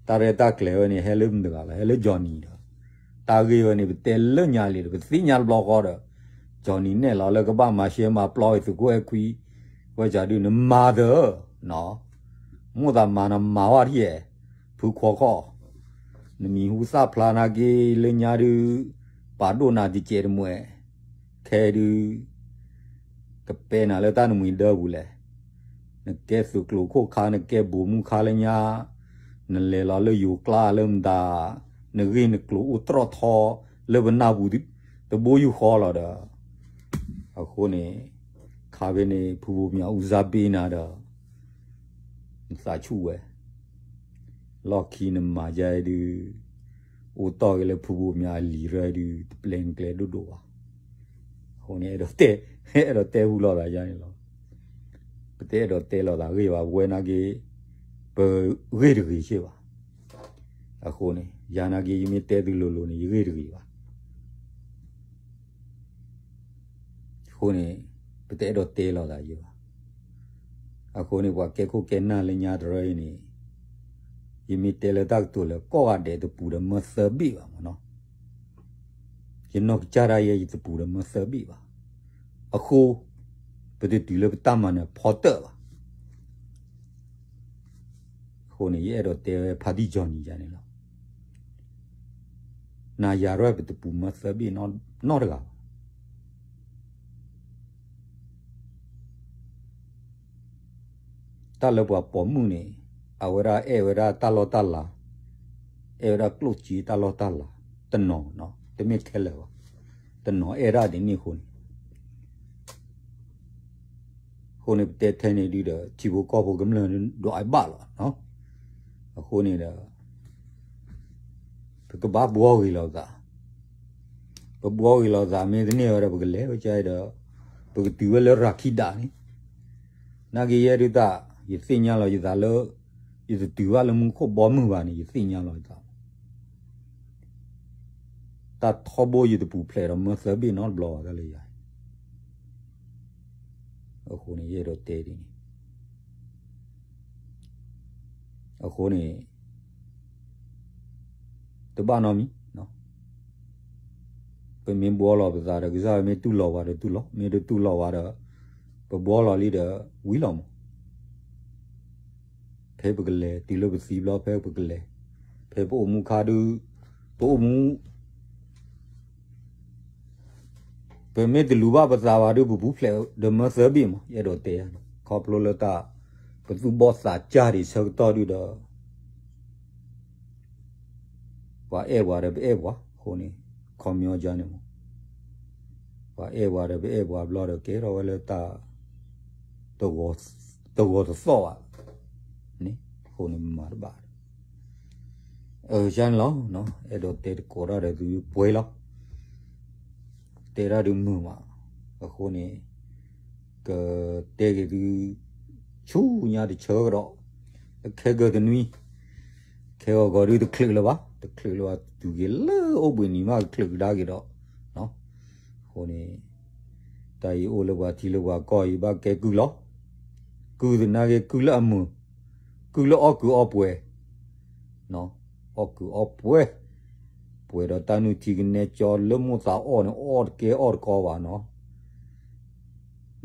တၢ်ရဲၣ်တၢ်ကျဲၤဝဲန့ၣ် ဟဲလၢမတၤတဂၤလဲၣ် ဟဲလၢ Johnny ဒီး, တၢ်ဂ့ၢ်ဝဲန့ၣ် ပတဲလၢညါလံဒီး ပသ့ၣ်ညါတဘျီဃီဒီး, Johnny နဲၣ်လီၤလၢကဘၣ်မၤရှဲမၤပျီအံၤ သုးခိၣ်အဲၣ်ခွံ, ဝဲကၢ်ဒုးနမၤသၢ, မိၣ်သးမၤနမၤဝဲထံၣ်, ဖုခွါခီၣ်, နမံၤဟူသၣ်ဖျါနာ်က့ၤလၢညါဒုး, ပာ်ဒိၣ်နၤတကဲးတမှဲး, ခဲဒုး ကပဲနၤလၢတၢ်နမှံၤဒၢပူၤလဲၣ်, နကဲသုးကျိၤခိၣ်ခါ နကဲဘိးမူခါလၢညါ, နလဲၤလီၤလၢယိၤကျါလၢမတၤ, နဂ့ၢ်နကျိၤအိၣ်တြီၣ်ထီ, လၢပနၢ်ပူၤ, တဘိယူၢ်ဃီလီၤဒီး, အဃိန့ၣ်, ခါဖဲန့ၣ် ဖုဘိးမၠးအူစါဘ့နၤဒီး, နသးဆူၣ်ဝဲ, လီၢ်ခံနမၤယါဒုး, အိၣ်တီၢ်က့ၤလၢဖုဘိးမၠးအလံၤရၢဒုး တပျဲနကျဲဒိၣ်ဒိၣ်ဘၣ်, အဃိန့ၣ် အဲၣ်ဒိးတဲဟူလီၤသးယါန့ၣ်လီၤ, ပတအဲၣ်ဒိးတဲလီၤသးဂ့ၢ်ဘၣ် ပဝဲနာ်က့ၤ, ပဂ့ၢ်တဂ့ၤစ့ၢ်ဘၣ်, အဃိန့ၣ် ယၤနာ်က့ၤ ယမ့ၢ်တဲသုလိၤလိၤန့ၣ် ယဂ့ၢ်တဂ့ၤဘၣ် အဃိန့ၣ်, ပတအဲၣ်ဒိးတဲလီၤသးယဲဘၣ်. အဃိန့ၣ် ပှၤကဲခိၣ်ကဲနၢ်လၢညါတရၢအံၤန့ၣ်, ယမ့ၢ်တဲလၢတၢ်ကတိၤလၢကိးဂၤဒဲးတပူၤဒီးမၢသၢဘ့ၣ်ဘၣ်မ့ၢ်နီၤ, ယနီၢ်ကစၢ်ဒၣ်ယဲ ယတပူၤဒီးမၢသၢဘ့ၣ်ဘၣ်. အဃိ, ပတတုၤလၢပတၢ်မၤနၢၤဖီတၢၣ်ဘၣ်. အဃိန့ၣ် ယအဲၣ်ဒိးတဲဝဲဖါတံၢ်ကၠီနံၤယၤန့ၣ်လီၤ. နၤယၤရဲၣ်ပတပူၤမၢသၢဘ့ၣ်နီတဂၤဘၣ်. တၢ်လၢပှၤပိာ်မုၣ်န့ၣ်, အဝဲဒၣ်အဲၣ်ဝဲဒၣ်တၢ်လီၢ်တၢ်လၤ, အဲၣ်ဝဲဒၣ်ကျိၣ်စ့တၢ်လီၢ်တၢ်လၤ, တနီၤ, တမ့ၢ်ခဲလၢာ်ဘၣ်, တနီၤအဲၣ်ဒၣ်ဒ်န့ၣ်အဃိန့ၣ် အဃိန့ၣ် ပတဲထဲန့ၣ်ဒုဒီး ထံဖိကီၢ်ဖိကမျၢၢ်ဒိးအဘၣ်လီၤ. အဃိန့ၣ်ဒီး ပကဘၣ်ဘှီဂ့ၤလီၤသး, ပဘှီဂ့ၤလီၤသးမ့ၢ်တန့ၢ်ဝဲဒီး ပကလဲၤဝဲကဒီး, ပကတုၤဝဲလၢရၤခံဒးန့ၣ်, နာ်က့ယဲဒုးတၢ်, ယသ့ၣ်ညါလီၤယသးလၢ, ယတတုၤဘၣ်လၢမူခိၣ်ဘီမုၢ်ဘၣ်န့ၣ် ယသ့ၣ်ညါလီၤယသး တၢ်ထီဘိယတပူၤဖျဲးဒီးမၢသၢဘ့ၣ်နီတဘျီဘၣ်တၢ်လၢယၤ, အဃိန့ၣ် ယအဲၣ်ဒိးတဲဒ်န့ၣ်, အဃိန့ၣ် တဘၣ်နီတမံၤ, ပမ့ၢ်ဘှီလီၤပသးဒီး ကစၢ်ယွၤမ့ၢ်တူၢ်လိာ်ပှၤဒီးတူၢ်လိာ်, မ့ၢ်တတူၢ်လိာ်ပှၤဒီး ပဘှီလီၤလံဒီးဝံၤလီၤမး. ဖဲပကလဲၤတုၤလၢပသံဘျီ ဖဲပကလဲၤ, ဖဲပအိၣ်မူခါဒုး, ပအိၣ်မူ ပမ့ၢ်တလူၤဘၣ်ပသးဘၣ်ဒုး ပပူၤဖျဲးဒီးမၢသၢဘ့ၣ်မး ယအဲၣ်ဒိးတဲ, ခီဖျိလၢတၢ်, ပသူၣ်ဘီၣ်သးစၢ်ဒံးဆၢကတီၢ်ဒုဒီး ပှၤအဲၣ်ပှၤဒီးပအဲၣ်ပှၤအဃိန့ၣ်, ခီပညီယၤန့ၣ်မး ပှၤအဲၣ်ပှၤဒီး ပအဲၣ်ပှၤဘျီဒီး ကဲထီၣ်ဝဲလၢတၢ် တဂီၤတသီၣ်ဘၣ်န့ၣ်, အဃိန့ၣ်မၤတဘၣ်ဒီး အၢ န့ၣ်လီၤ. အဲၣ်ဒိးတဲတကိးတၢ်ဒီးသုပှဲၤလီၤ. တဲတၢ်ဒုးမုာ်မး, အဃိန့ၣ် ကတဲက့ၤသု ဆူညါတဆၢကဒီး, ခဲကၢၤတနွံ, ခဲဂီၤဂီၤဒုးတချုးလၢၤဘၣ်, တချုးလၢၤဘၣ်, တုၤက့ၤလၢအိၣ်ဘှံးနံၤမး ကချုးကဒါက့ၤဒီး, အဃိန့ၣ် တၢ်အံၤအိၣ်လၢပှၤထံလၢပှၤကီၢ်အံၤ ဘၣ်ကဲကုၢ်လီၤ. ကုၢ်သနာ်က့ ကုၢ်လၢအမုာ်, ကုၢ်လၢအီၣ်ကုၢ်အီပှဲၤ, အီၣ်ကုၢ်အီပှဲၤ, ပှဲၤဒီးတၢ်နုၢ်ထံကနဲကၠီလၢမိၢ်သးအီၣ်န့ၣ် အီၣ်တကဲအီၣ်တကီဘၣ်နီၤ.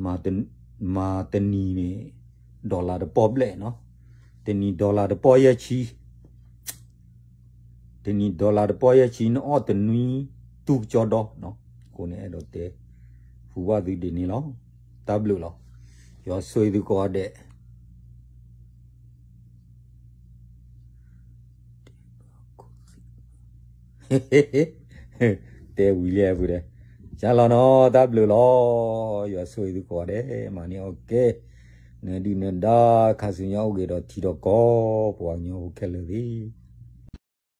မၤတနံၤန့ၣ် dollar တပီၢ်ဘျဲၣ်နီၤ, တနံၤ dollar တပီၢ်ယဲၢ်ဆံ, တနံၤ dollar တပီၢ်ယဲၢ်ဆံ နအီၣ်တနွံ တူၢ်ကစီဒီနီၤ. အဃိန့ၣ်အဲၣ်ဒိးတဲ ဟူးဝၣ်သုဒ်န့ၣ်လီၤ. တၢ်ဘျုးလီၤ. ယွၤဆိၣ်ဂ့ၤသုကိးဂၤဒဲး. တဲဝံၤလံဖုဒဲး, ကၢ်လီၤနီၤ, တၢ်ဘျုးလီၤ. ယွၤဆိၣ်ဂ့ၤသုကိးဂၤဒဲး, မၤန့ၢ်အီၣ်ကဲ နဒုၣ်နဒါ ခါဆူညါအိၣ်က့ၤဒီးထံဒီးကီၢ် ပှၤကညီဖိခဲလၢာ်သ့ၣ်